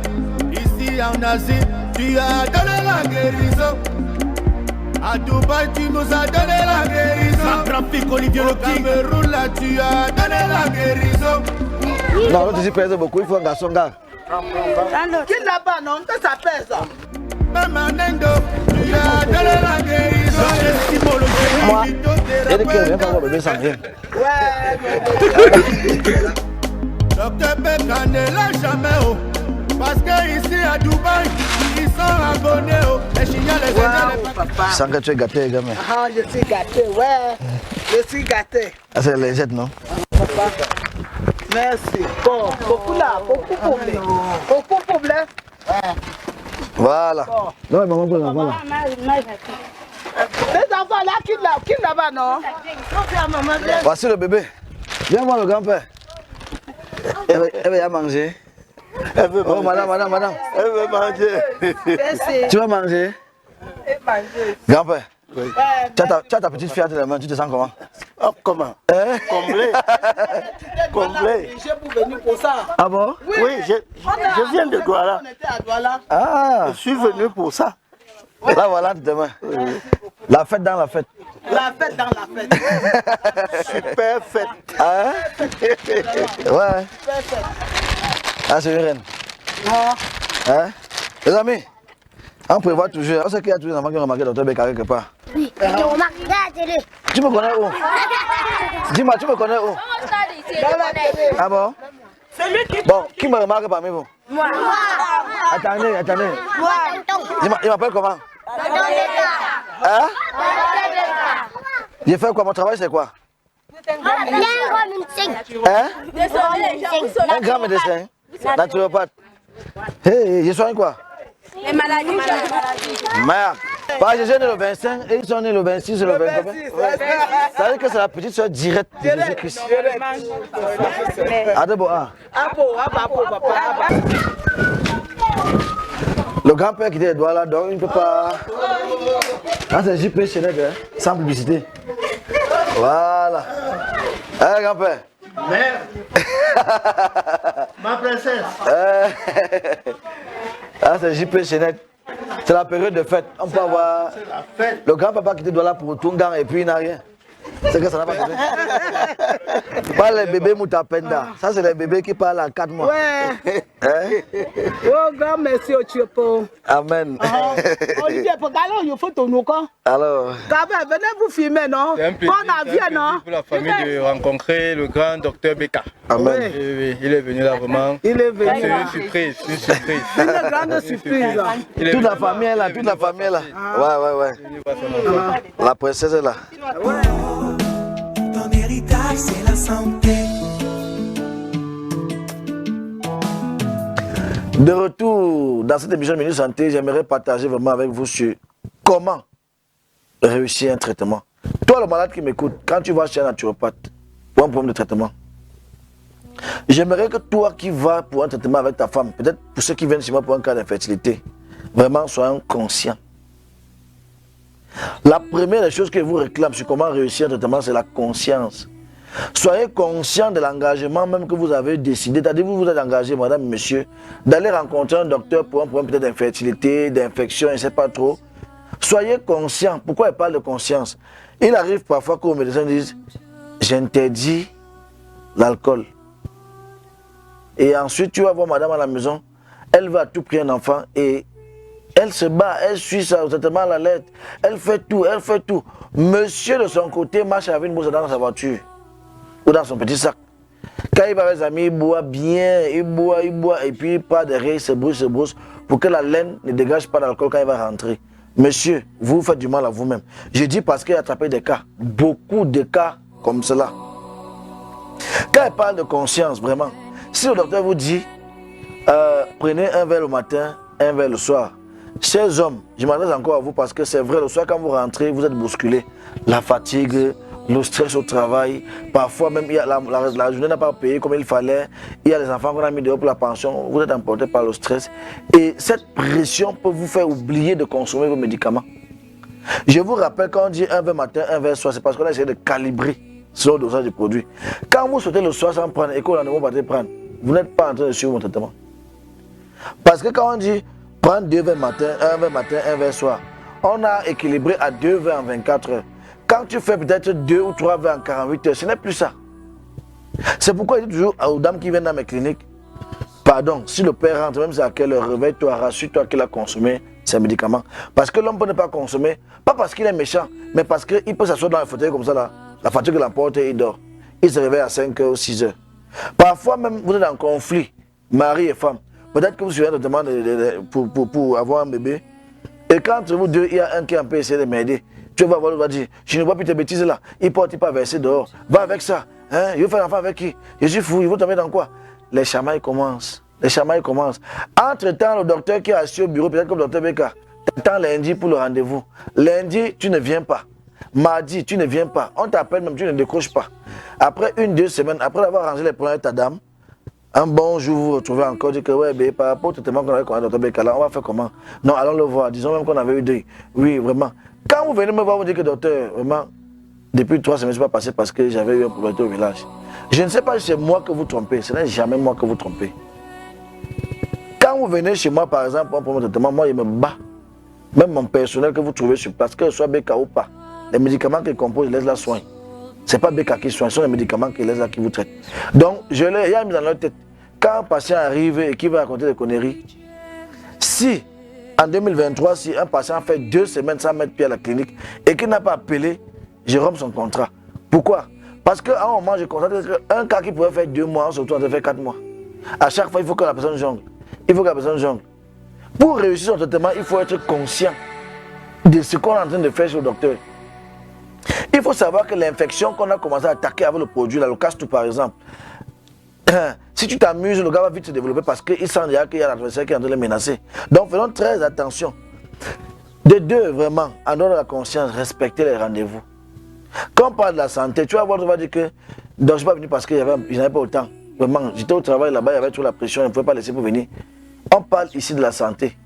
Ici, en Asie, tu as donné la guérison. À Dubaï, tu nous as donné la guérison. Centrafrique, Olivier Au Leking. Cameroun, là, tu as donné la guérison. Non, l'autre ici pèse beaucoup, il faut un garçon, gars. Qui là-bas, non, que ça pèse. Même en Inde, tu as donné la guérison. Moi, il y a des qui ne viennent pas voir bébé sans rien. Ouais. Docteur Beka ne l'a jamais, oh. Parce que ici à Dubaï, ils sont abonnés, oh. Les Chinois, les Indiens, les Waouh, papa. Sens que tu es gâté, gamin. Ah, je suis gâté, ouais. Je suis gâté. Ah, c'est les aides, non ? Papa. Merci. Bon, beaucoup là, beaucoup pour les, beaucoup pour les. Voilà. Non, mais maman, voilà, voilà. Les enfants là, qui là, qui là-bas, non ? Voici le bébé. Viens voir le grand-père. Elle veut, elle veut y manger. Elle veut manger. Oh, madame, madame, madame. Elle veut manger. Merci. Tu vas manger ? Grand-père, tu as ta, tu as ta petite fille à tes mains, tu te sens comment? Oh, comment? Hein? Comblé. Comblé. J'ai pour venir pour ça. Ah bon? Oui, je, je viens de Douala. On était à Douala. Ah. Je suis venu pour ça. La voilà demain. La fête dans la fête. La fête dans la fête. Super fête. Hein? Ouais. Super fête. Ah, c'est une reine. Hein? Les amis, on prévoit toujours. On sait qu'il y a toujours des enfants qui ont remarqué docteur Beka quelque part. Oui, je remarque. Regarde la télé. Tu me connais où? Dis-moi, tu me connais où? Ah bon? Bon, qui me remarque parmi vous? Moi. Attendez, attendez. Moi. Il m'a- il m'appelle comment? Hein? J'ai fait quoi? Mon travail, c'est quoi? Hein? Un grand médecin. Naturopathe. Hey, je soigne quoi? Les maladies. Merde. Parce que j'ai né le vingt-cinq et ils sont nés le vingt-six et le vingt-quatre. Ça veut dire que c'est la petite sœur directe de Jésus-Christ. Adebo, ah. Le grand-père qui était Douala, donc il ne peut pas. Ah, c'est J P Chenette, hein, sans publicité. Voilà. Hein, grand-père? Mère. Ma princesse. Euh, ah, c'est J P Chenette. C'est la période de fête. On peut avoir le grand-papa qui était Douala pour Tungang et puis il n'a rien. C'est que ça n'a pas donné. Pas les bébés Mutapenda. Ça, c'est les bébés qui parlent à quatre mois. Ouais. Hein? Oh, grand merci au Tiopo. Amen. Olivier, faut galer, il faut ton nom. Alors. Gabe, venez vous filmer, non? C'est un plaisir, pour la famille de rencontrer le grand docteur Beka. Amen. Oui, oui, il est venu là vraiment. Il est venu. C'est une surprise, une surprise. Une grande surprise. Toute la famille est là, toute la famille est là. Ouais, ouais, ouais. La princesse est là. Ton héritage, c'est la santé. De retour dans cette émission Minute Santé, j'aimerais partager vraiment avec vous sur comment réussir un traitement. Toi, le malade qui m'écoute, quand tu vas chez un naturopathe pour un problème de traitement, j'aimerais que toi qui vas pour un traitement avec ta femme, peut-être pour ceux qui viennent chez moi pour un cas d'infertilité, vraiment soyons conscients. La première des choses que je vous réclame sur comment réussir un traitement, c'est la conscience. Soyez conscient de l'engagement même que vous avez décidé. C'est-à-dire, vous vous êtes engagé, madame, monsieur, d'aller rencontrer un docteur pour un problème peut-être d'infertilité, d'infection, je ne sais pas trop. Soyez conscient. Pourquoi il parle de conscience? Il arrive parfois qu'au médecin dise, j'interdis l'alcool. Et ensuite, tu vas voir madame à la maison, elle veut à tout prix un enfant et elle se bat, elle suit ça, traitement à la lettre, elle fait tout, elle fait tout. Monsieur, de son côté, marche avec une brosse dans sa voiture ou dans son petit sac. Quand il va avec les amis, il boit bien, il boit, il boit, et puis il part derrière, il se brouille, se brouille, pour que la laine ne dégage pas l'alcool quand il va rentrer. Monsieur, vous faites du mal à vous-même. Je dis parce qu'il a attrapé des cas, beaucoup de cas comme cela. Quand il parle de conscience, vraiment, si le docteur vous dit, euh, prenez un verre le matin, un verre le soir, chers hommes, je m'adresse encore à vous parce que c'est vrai, le soir quand vous rentrez, vous êtes bousculé. La fatigue, le stress au travail, parfois même il y a la, la, la journée n'a pas payé comme il fallait, il y a les enfants qu'on a mis dehors pour la pension, vous êtes emporté par le stress. Et cette pression peut vous faire oublier de consommer vos médicaments. Je vous rappelle, quand on dit un verre matin, un verre soir, c'est parce qu'on a essayé de calibrer selon le dosage du produit. Quand vous sortez le soir sans prendre et que le lendemain vous partez prendre, vous n'êtes pas en train de suivre mon traitement. Parce que quand on dit prendre deux verres matin, un verre matin, un verre soir, on a équilibré à deux verres en vingt-quatre heures. Quand tu fais peut-être deux ou trois verres en quarante-huit heures, ce n'est plus ça. C'est pourquoi je dis toujours aux dames qui viennent dans mes cliniques, pardon, si le père rentre, même si à quelle heure, réveille-toi, rassure-toi qu'il a consommé ses médicaments. Parce que l'homme peut ne pas consommer, pas parce qu'il est méchant, mais parce qu'il peut s'asseoir dans le fauteuil comme ça, là, la fatigue l'emporte et il dort. Il se réveille à cinq heures ou six heures. Parfois même, vous êtes en conflit, mari et femme. Peut-être que vous suivez un traitement de- de- de- pour, pour- pour avoir un bébé. Et qu'entre vous deux, il y a un qui a un peu essayé de m'aider. Tu vas voir, l'autre va dire, je ne vois plus tes bêtises là. Il porte, il peut verser dehors. Va avec ça. Hein? Il veut faire un enfant avec qui? Je suis fou, il veut tomber dans quoi? Les chamailles commencent. Les chamailles commencent. Entre-temps, le docteur qui est assis au bureau, peut-être comme docteur Beka, t'attends lundi pour le rendez-vous. Lundi, tu ne viens pas. Mardi, tu ne viens pas. On t'appelle même, tu ne décroches pas. Après une, deux semaines, après avoir rangé les problèmes avec ta dame, Un bon jour, vous vous retrouvez encore, dire que, ouais, ben, par rapport au traitement qu'on avait connu à docteur Bekala, on va faire comment? Non, allons le voir. Disons même qu'on avait eu deux. Oui, vraiment. Quand vous venez me voir, vous dites que, docteur, vraiment, depuis trois semaines, je suis pas passé parce que j'avais eu un problème au village. Je ne sais pas si c'est moi que vous trompez. Ce n'est jamais moi que vous trompez. Quand vous venez chez moi, par exemple, pour un premier traitement, moi, je me bats. Même mon personnel que vous trouvez sur place, que ce soit B K ou pas, les médicaments qu'ils composent, laisse la soigne. C'est pas B K qui soigne, ce sont les médicaments qu'ils laissent là qui vous traitent. Donc, je l'ai, il y a mis dans leur tête, quand un patient arrive et qui va raconter des conneries, si en deux mille vingt-trois, si un patient fait deux semaines sans mettre pied à la clinique et qu'il n'a pas appelé, je romps son contrat. Pourquoi? Parce qu'à un moment, je constate qu'un cas qui pouvait faire deux mois, on se retrouve en train de faire quatre mois. À chaque fois, il faut que la personne jongle. Il faut que la personne jongle. Pour réussir son traitement, il faut être conscient de ce qu'on est en train de faire chez le docteur. Il faut savoir que l'infection qu'on a commencé à attaquer avec le produit, là, le Castou par exemple, si tu t'amuses, le gars va vite se développer parce qu'il sent déjà qu'il y a l'adversaire qui est en train de le menacer. Donc faisons très attention. De deux, vraiment, en dehors de la conscience, respectez les rendez-vous. Quand on parle de la santé, tu vas voir, tu vas dire que, donc, je suis pas venu parce qu'il y avait, je n'avais pas autant. Vraiment, j'étais au travail là-bas, il y avait trop la pression, je ne pouvais pas laisser pour venir. On parle ici de la santé.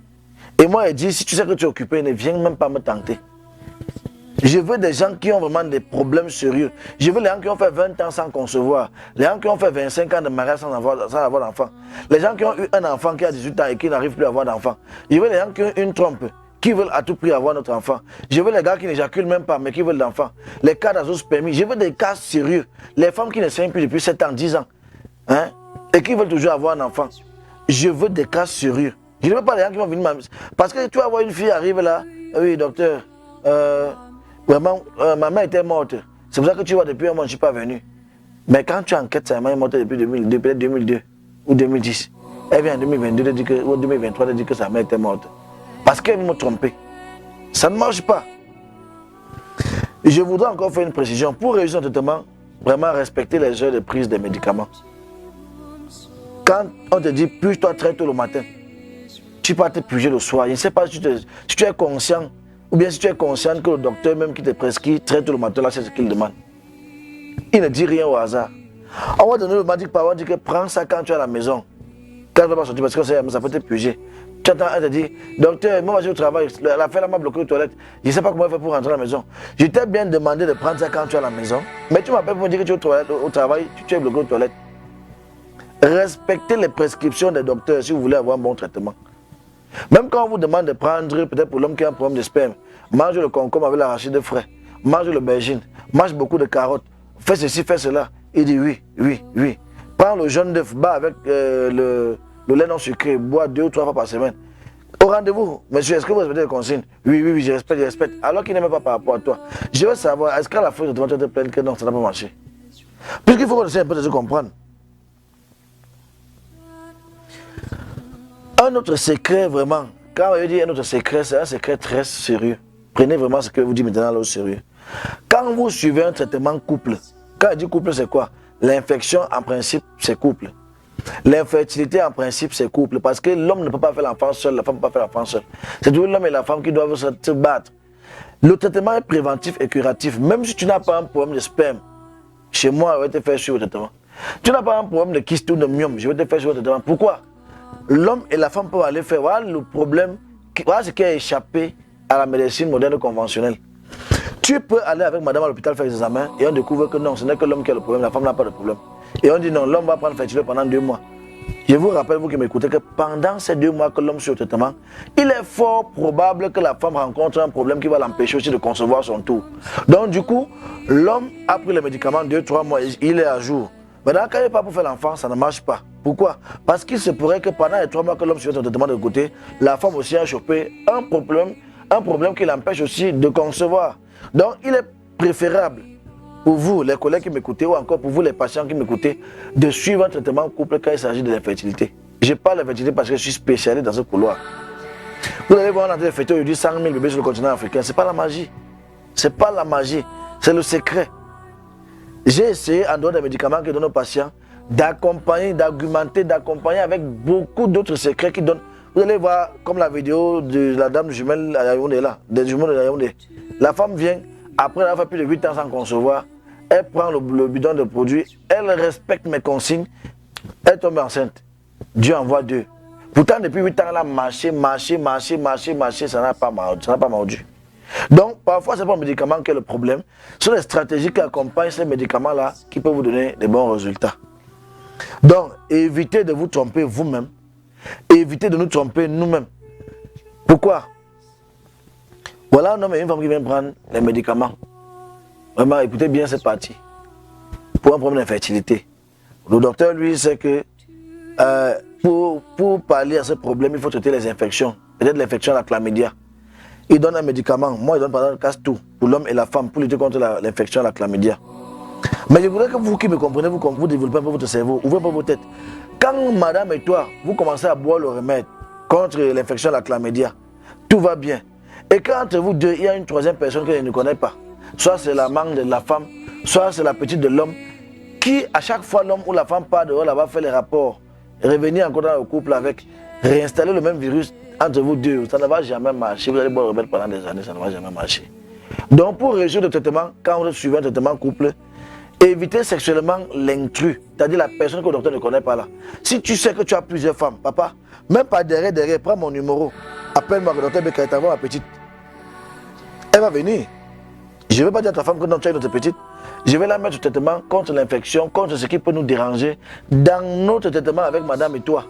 Et moi, je dis, si tu sais que tu es occupé, ne viens même pas me tenter. Je veux des gens qui ont vraiment des problèmes sérieux. Je veux les gens qui ont fait vingt ans sans concevoir. Les gens qui ont fait vingt-cinq ans de mariage sans avoir, sans avoir d'enfant. Les gens qui ont eu un enfant qui a dix-huit ans et qui n'arrive plus à avoir d'enfant. Je veux les gens qui ont une trompe, qui veulent à tout prix avoir notre enfant. Je veux les gars qui n'éjaculent même pas, mais qui veulent l'enfant. Les cas d'azoospermie. Je veux des cas sérieux. Les femmes qui ne saignent plus depuis sept ans, dix ans. Hein? Et qui veulent toujours avoir un enfant. Je veux des cas sérieux. Je ne veux pas les gens qui vont venir m'am-, parce que tu vas voir une fille arriver là. Oui, docteur. Euh, vraiment, euh, ma mère était morte. C'est pour ça que tu vois, depuis un mois, je ne suis pas venu. Mais quand tu enquêtes, sa maman est morte depuis deux mille deux, peut-être deux mille deux ou deux mille dix. Elle vient en deux mille vingt-deux, elle dit que, ou deux mille vingt-trois, elle dit que sa mère était morte. Parce qu'elle m'a trompé. Ça ne marche pas. Je voudrais encore faire une précision. Pour réussir un traitement, vraiment respecter les heures de prise des médicaments. Quand on te dit, purge-toi très tôt le matin, tu peux te purger le soir. Je ne sais pas si tu, te- si tu es conscient, ou bien si tu es conscient que le docteur même qui te prescrit très tôt le matin, là, c'est ce qu'il demande. Il ne dit rien au hasard. On va donner le médic, par on dit que prends ça quand tu es à la maison. Quand tu vas pas sortir, parce que ça, ça peut te purger. Tu entends, elle te dit, docteur, moi, je vais au travail. La, la fille là m'a bloqué aux toilettes. Je sais pas comment elle fait pour rentrer à la maison. Je t'ai bien demandé de prendre ça quand tu es à la maison. Mais tu m'appelles pour me dire que tu es au, toilette- au travail, tu, tu es bloqué aux toilettes. Respectez les prescriptions des docteurs si vous voulez avoir un bon traitement. Même quand on vous demande de prendre, peut-être pour l'homme qui a un problème de sperme, mange le concombre avec l'arachide frais, mange l'aubergine, mange beaucoup de carottes, fais ceci, fais cela. Il dit oui, oui, oui. Prends le jaune d'œuf, bats avec euh, le, le lait non sucré, bois deux ou trois fois par semaine. Au rendez-vous, monsieur, est-ce que vous respectez les consignes? Oui, oui, oui, je respecte, je respecte. Alors qu'il n'est même pas par rapport à toi. Je veux savoir, est-ce qu'à la fin, tu vas te plaindre que non, ça n'a pas marché? Puisqu'il faut qu'on essaie un peu de se comprendre. Un autre secret, vraiment, quand on dit un autre secret, c'est un secret très sérieux. Prenez vraiment ce que vous dites maintenant là au sérieux. Quand vous suivez un traitement couple, quand je dis couple, c'est quoi? L'infection, en principe, c'est couple. L'infertilité, en principe, c'est couple. Parce que l'homme ne peut pas faire l'enfant seul, la femme ne peut pas faire l'enfant seule. C'est toujours l'homme et la femme qui doivent se, se battre. Le traitement est préventif et curatif. Même si tu n'as pas un problème de sperme, chez moi, on va te faire suivre le traitement. Tu n'as pas un problème de kyste ou de myome, je vais te faire suivre le traitement. Pourquoi? L'homme et la femme peuvent aller faire. Voilà le problème, qui- voilà ce qui a échappé à la médecine moderne conventionnelle. Tu peux aller avec madame à l'hôpital faire des examens et on découvre que non, ce n'est que l'homme qui a le problème, la femme n'a pas de problème. Et on dit non, l'homme va prendre fertilité pendant deux mois. Je vous rappelle, vous qui m'écoutez, que pendant ces deux mois que l'homme suit le traitement, il est fort probable que la femme rencontre un problème qui va l'empêcher aussi de concevoir son tour. Donc du coup, l'homme a pris les médicaments deux, trois mois, il est à jour. Maintenant, quand il part pour faire l'enfant, ça ne marche pas. Pourquoi? Parce qu'il se pourrait que pendant les trois mois que l'homme suit son traitement de côté, la femme aussi a chopé un problème, un problème qui l'empêche aussi de concevoir. Donc, il est préférable pour vous, les collègues qui m'écoutez, ou encore pour vous, les patients qui m'écoutez, de suivre un traitement couple quand il s'agit de l'infertilité. Je parle d'infertilité parce que je suis spécialiste dans ce couloir. Vous allez voir, on est en train de fêter aujourd'hui cent mille bébés sur le continent africain. C'est pas la magie. C'est pas la magie. C'est le secret. J'ai essayé, en dehors des médicaments que je donne aux patients, d'accompagner, d'argumenter, d'accompagner avec beaucoup d'autres secrets qui donnent. Vous allez voir, comme la vidéo de la dame jumelle à Yaoundé là, des jumeaux de Yaoundé. La femme vient, après avoir fait plus de huit ans sans concevoir, elle prend le, le bidon de produits, elle respecte mes consignes, Elle tombe enceinte. Dieu envoie deux. Pourtant, depuis huit ans, elle a marché, marché, marché, marché, marché, ça n'a pas mordu, ça n'a pas mordu. Donc, parfois, c'est pas le médicament qui est le problème. Ce sont les stratégies qui accompagnent ces médicaments-là qui peuvent vous donner des bons résultats. Donc, évitez de vous tromper vous-même. Évitez de nous tromper nous-mêmes. Pourquoi ? Voilà un homme et une femme qui viennent prendre les médicaments. Vraiment, écoutez bien cette partie. Pour un problème d'infertilité. Le docteur, lui, sait que, euh, pour, pour pallier à ce problème, il faut traiter les infections. Peut-être l'infection à la chlamydia. Il donne un médicament. Moi, il donne par exemple Castou pour l'homme et la femme, pour lutter contre la- l'infection à la chlamydia. Mais je voudrais que vous qui me comprenez, vous, com- vous développez un peu votre cerveau, ouvrez un peu vos têtes. Quand madame et toi, vous commencez à boire le remède contre l'infection à la chlamydia, tout va bien. Et quand entre vous deux, il y a une troisième personne que je ne connais pas, soit c'est la maman de la femme, soit c'est la petite de l'homme, qui, à chaque fois, l'homme ou la femme part dehors là-bas faire les rapports, revenir encore dans le couple avec, réinstaller le même virus entre vous deux, ça ne va jamais marcher. Vous allez boire le remède pendant des années, ça ne va jamais marcher. Donc, pour réussir le traitement, quand vous suivez un traitement couple, évitez sexuellement l'intrus, c'est-à-dire la personne que le docteur ne connaît pas là. Si tu sais que tu as plusieurs femmes, papa, même par derrière, derrière, prends mon numéro, appelle-moi, que le docteur Beka t'envoie ma petite. Elle va venir. Je vais pas dire à ta femme que non, tu as une autre petite. Je vais la mettre au traitement contre l'infection, contre ce qui peut nous déranger dans notre traitement avec madame et toi.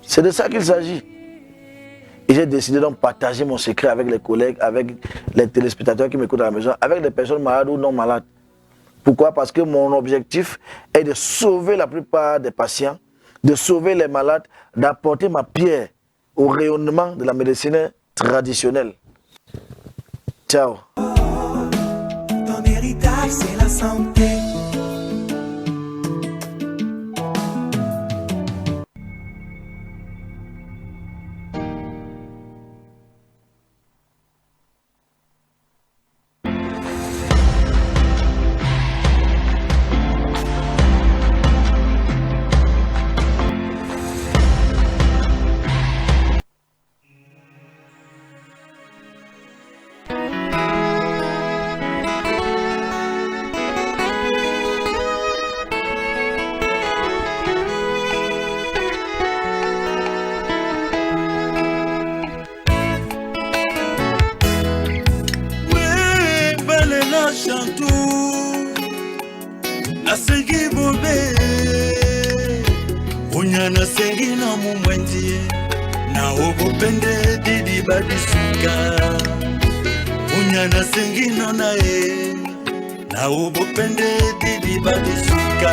C'est de ça qu'il s'agit. Et j'ai décidé donc de partager mon secret avec les collègues, avec les téléspectateurs qui m'écoutent à la maison, avec des personnes malades ou non malades. Pourquoi ? Parce que mon objectif est de sauver la plupart des patients, de sauver les malades, d'apporter ma pierre au rayonnement de la médecine traditionnelle. Ciao. Ton héritage, c'est la santé. Wee, bale na Chantou, nasengi bobe. Unya nasengi na mumwendi, na obo pende didi badisuka. Unya nasengi na na e, na obo pende didi badisuka.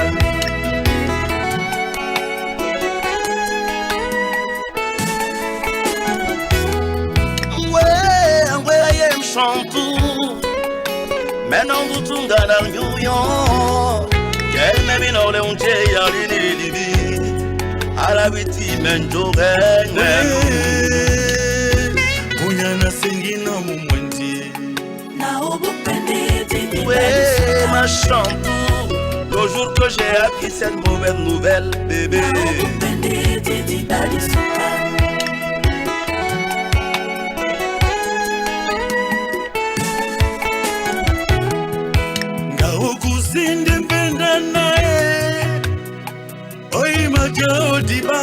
Ngwe, ngwe aye Chantou. Meno ngutunga na nyuyo. Kel me mi no le unje ya lini libi. Ala biti menjo genge. Unya nasengi na mumwendi. Ouais, ma Chantou, le jour que j'ai appris cette mauvaise nouvelle, bébé. Nga okusinde mpenda naye. Oyi maja odiba.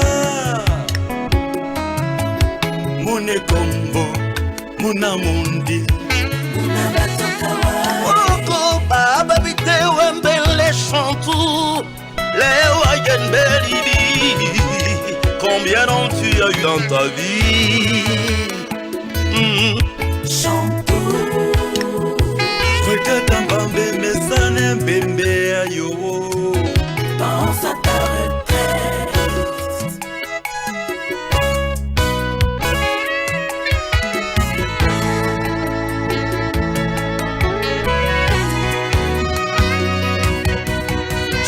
Mone kombo. Muna mundi. Muna batokawa. Oko baba bite wembele Chantou. Lewa yen belibi. Combien d'hommes tu as eu dans ta vie? Hmm. Chantou. Regarde en bambé, mais ça n'est bébé, ayo. Pense à ta retraite.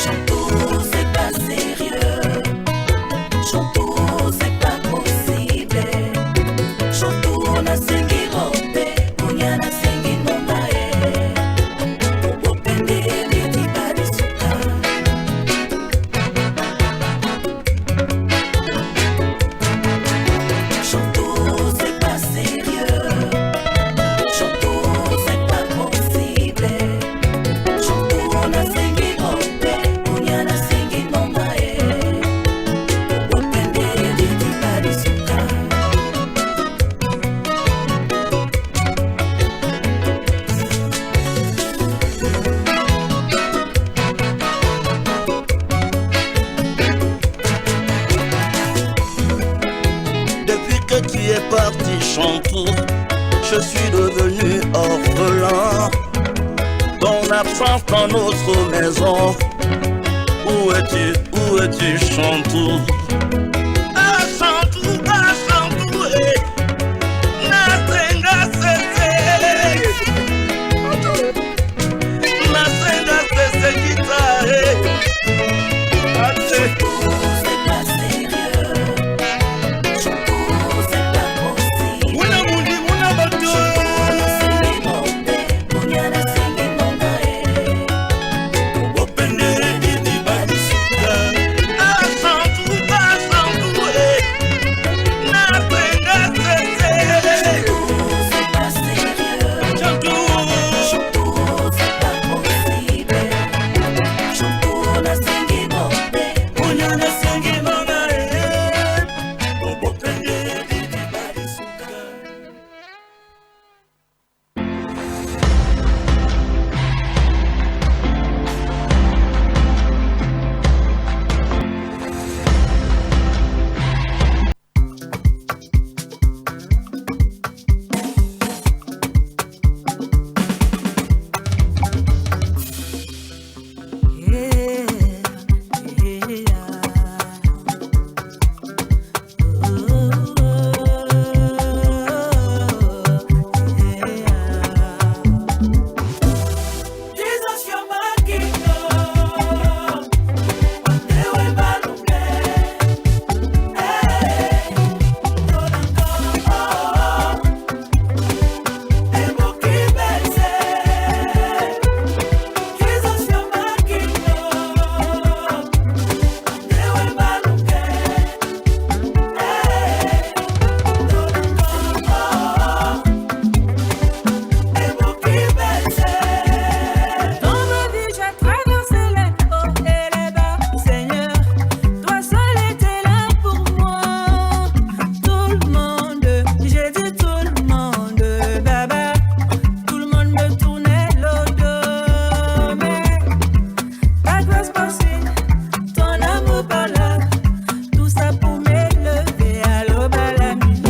Chantou, c'est pas sérieux. Chantou, c'est pas possible. Parti Chantou, je suis devenu orphelin. Ton absence dans notre maison. Où es-tu, où es-tu, Chantou? Ah, Chantou, ah, Chantou, eh. Na senga sese. Na senga sese kita, eh. Ate. Muna mundi, muna bato. Traverser les hauts et les bas, Seigneur, toi seul étais là pour moi. Tout le monde, j'ai dit tout le monde, Baba. Tout le monde me tournait le dos, mais ta grâce par-ci, ton amour par-là, tout ça pour m'élever à l'aube à la nuit.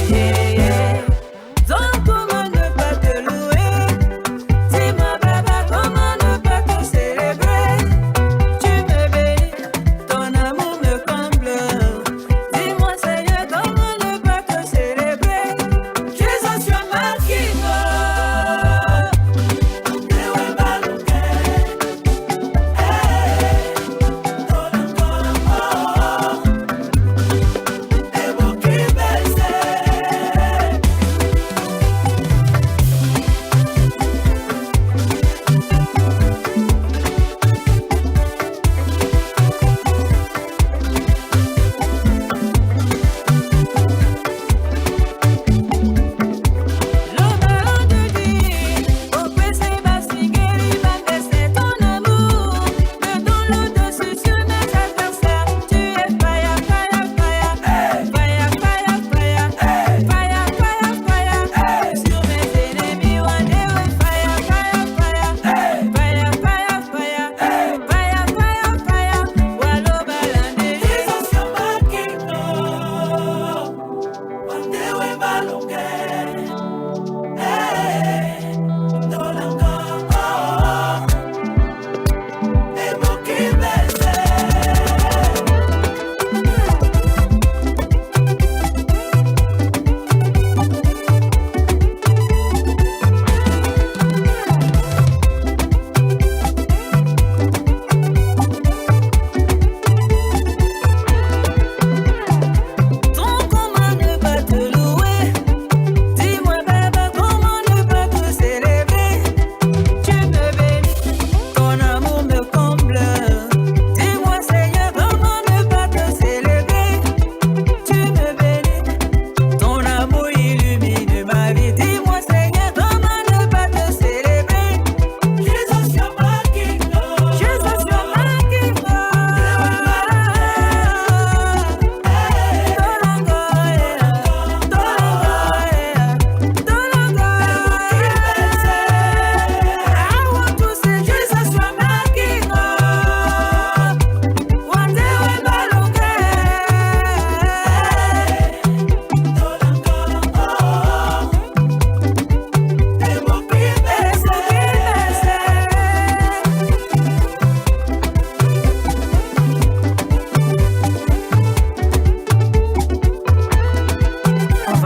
Yeah, yeah, yeah. Donc comment ne pas te louer? Dis-moi, Baba, comment ne pas te célébrer? Tu me bénis, ton amour me comble. Dis-moi, Seigneur, comment ne pas te célébrer? Jesus, you're my king, oh.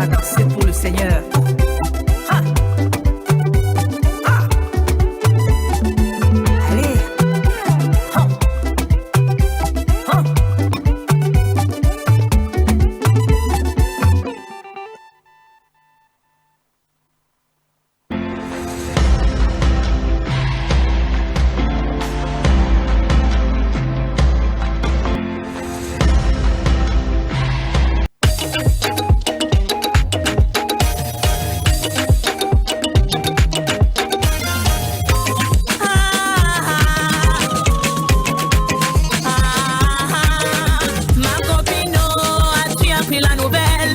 Danser pour le Seigneur. Ha! Ha! Allez! Ha! Ha! Ma copine, oh, as-tu appris la nouvelle?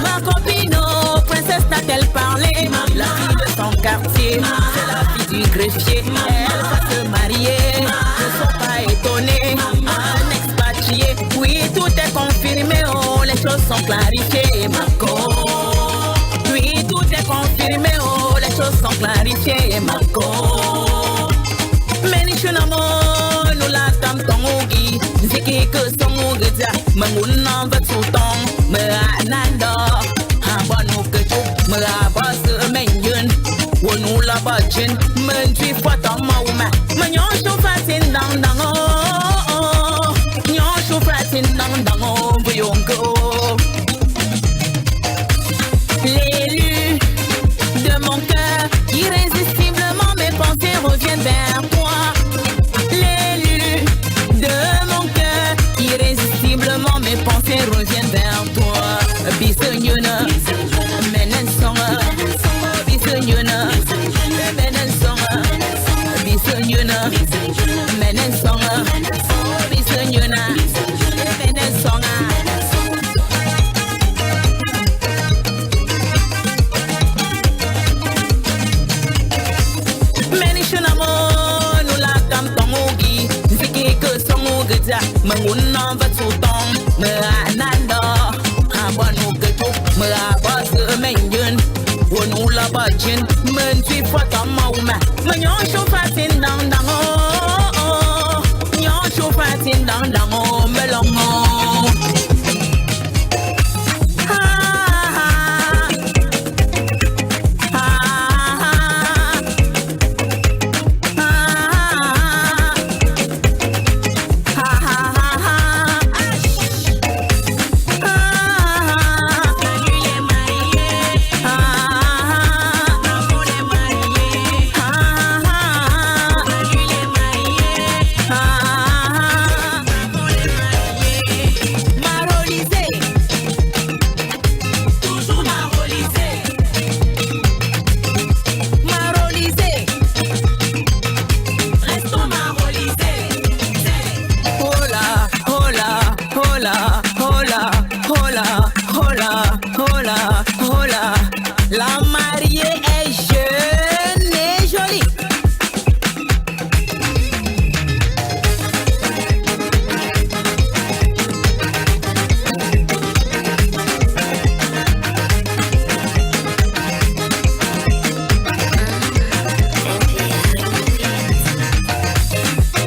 Ma copine, oh, princesse t'a-t-elle parlé? La fille de son quartier, c'est la fille du greffier. Elle va se marier, ne sois pas étonné. Un expatrié, oui, tout est confirmé, oh, les choses sont clarifiées, ma co. Oui, tout est confirmé, oh, les choses sont clarifiées, ma co. Meni shuna mo, nu la tam tongo gi, nziki ke songo gi dia, me ngun na vet su tong, me a nando, ha ba nu ke tu, me a ba se me njun, wo nu la ba jin, me ntui fwa tong ma wuma, me nyon shu fatin dang dang, oh, oh, oh. Nyon shu fatin dang dang, oh, buyongo. L'élu de mon cœur, irrésistiblement mes pensées reviennent vers toi. L'élu de mon cœur, irrésistiblement mes pensées reviennent vers toi. Bisenjuna, menen songa. Bisenjuna, menen songa. Bisenjuna, menen songa. Bisenjuna, menen songa. Meni shuna mo, nu la tam tongo gi, nziki ke songo gi dia, me ngun na vet su tong, me a nando, ha ba nu ke tu, me a ba se me njun, wo nu la ba jin, me ntui fwa tong ma wuma, me nyon shu fatin dang dang, oh, oh, oh. Nyon shu fatin dang dang, oh, me longo. Marolizé. Toujours marolizé. Marolizé. Restons marolizés. Hola, hola, hola. La mariée est jeune et jolie.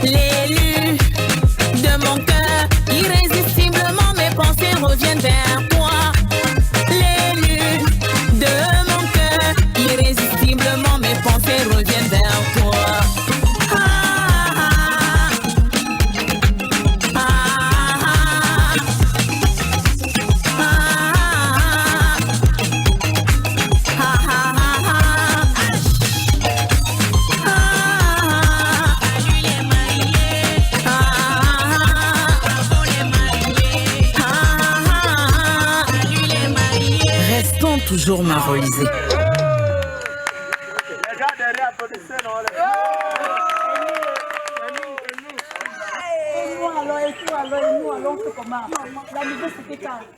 L'élu de mon cœur, irrésistiblement mes pensées reviennent vers toi. L'élu de mon cœur, irrésistiblement mes pensées reviennent vers toi. Ah, ah, ah. Ah, ah, ah. Restons toujours marolisés. Les gars derrière applaudissez, non, les... Et nous, et nous, et nous, alors, et nous, alors, et nous, alors, on fait comment? La musique, c'était calme.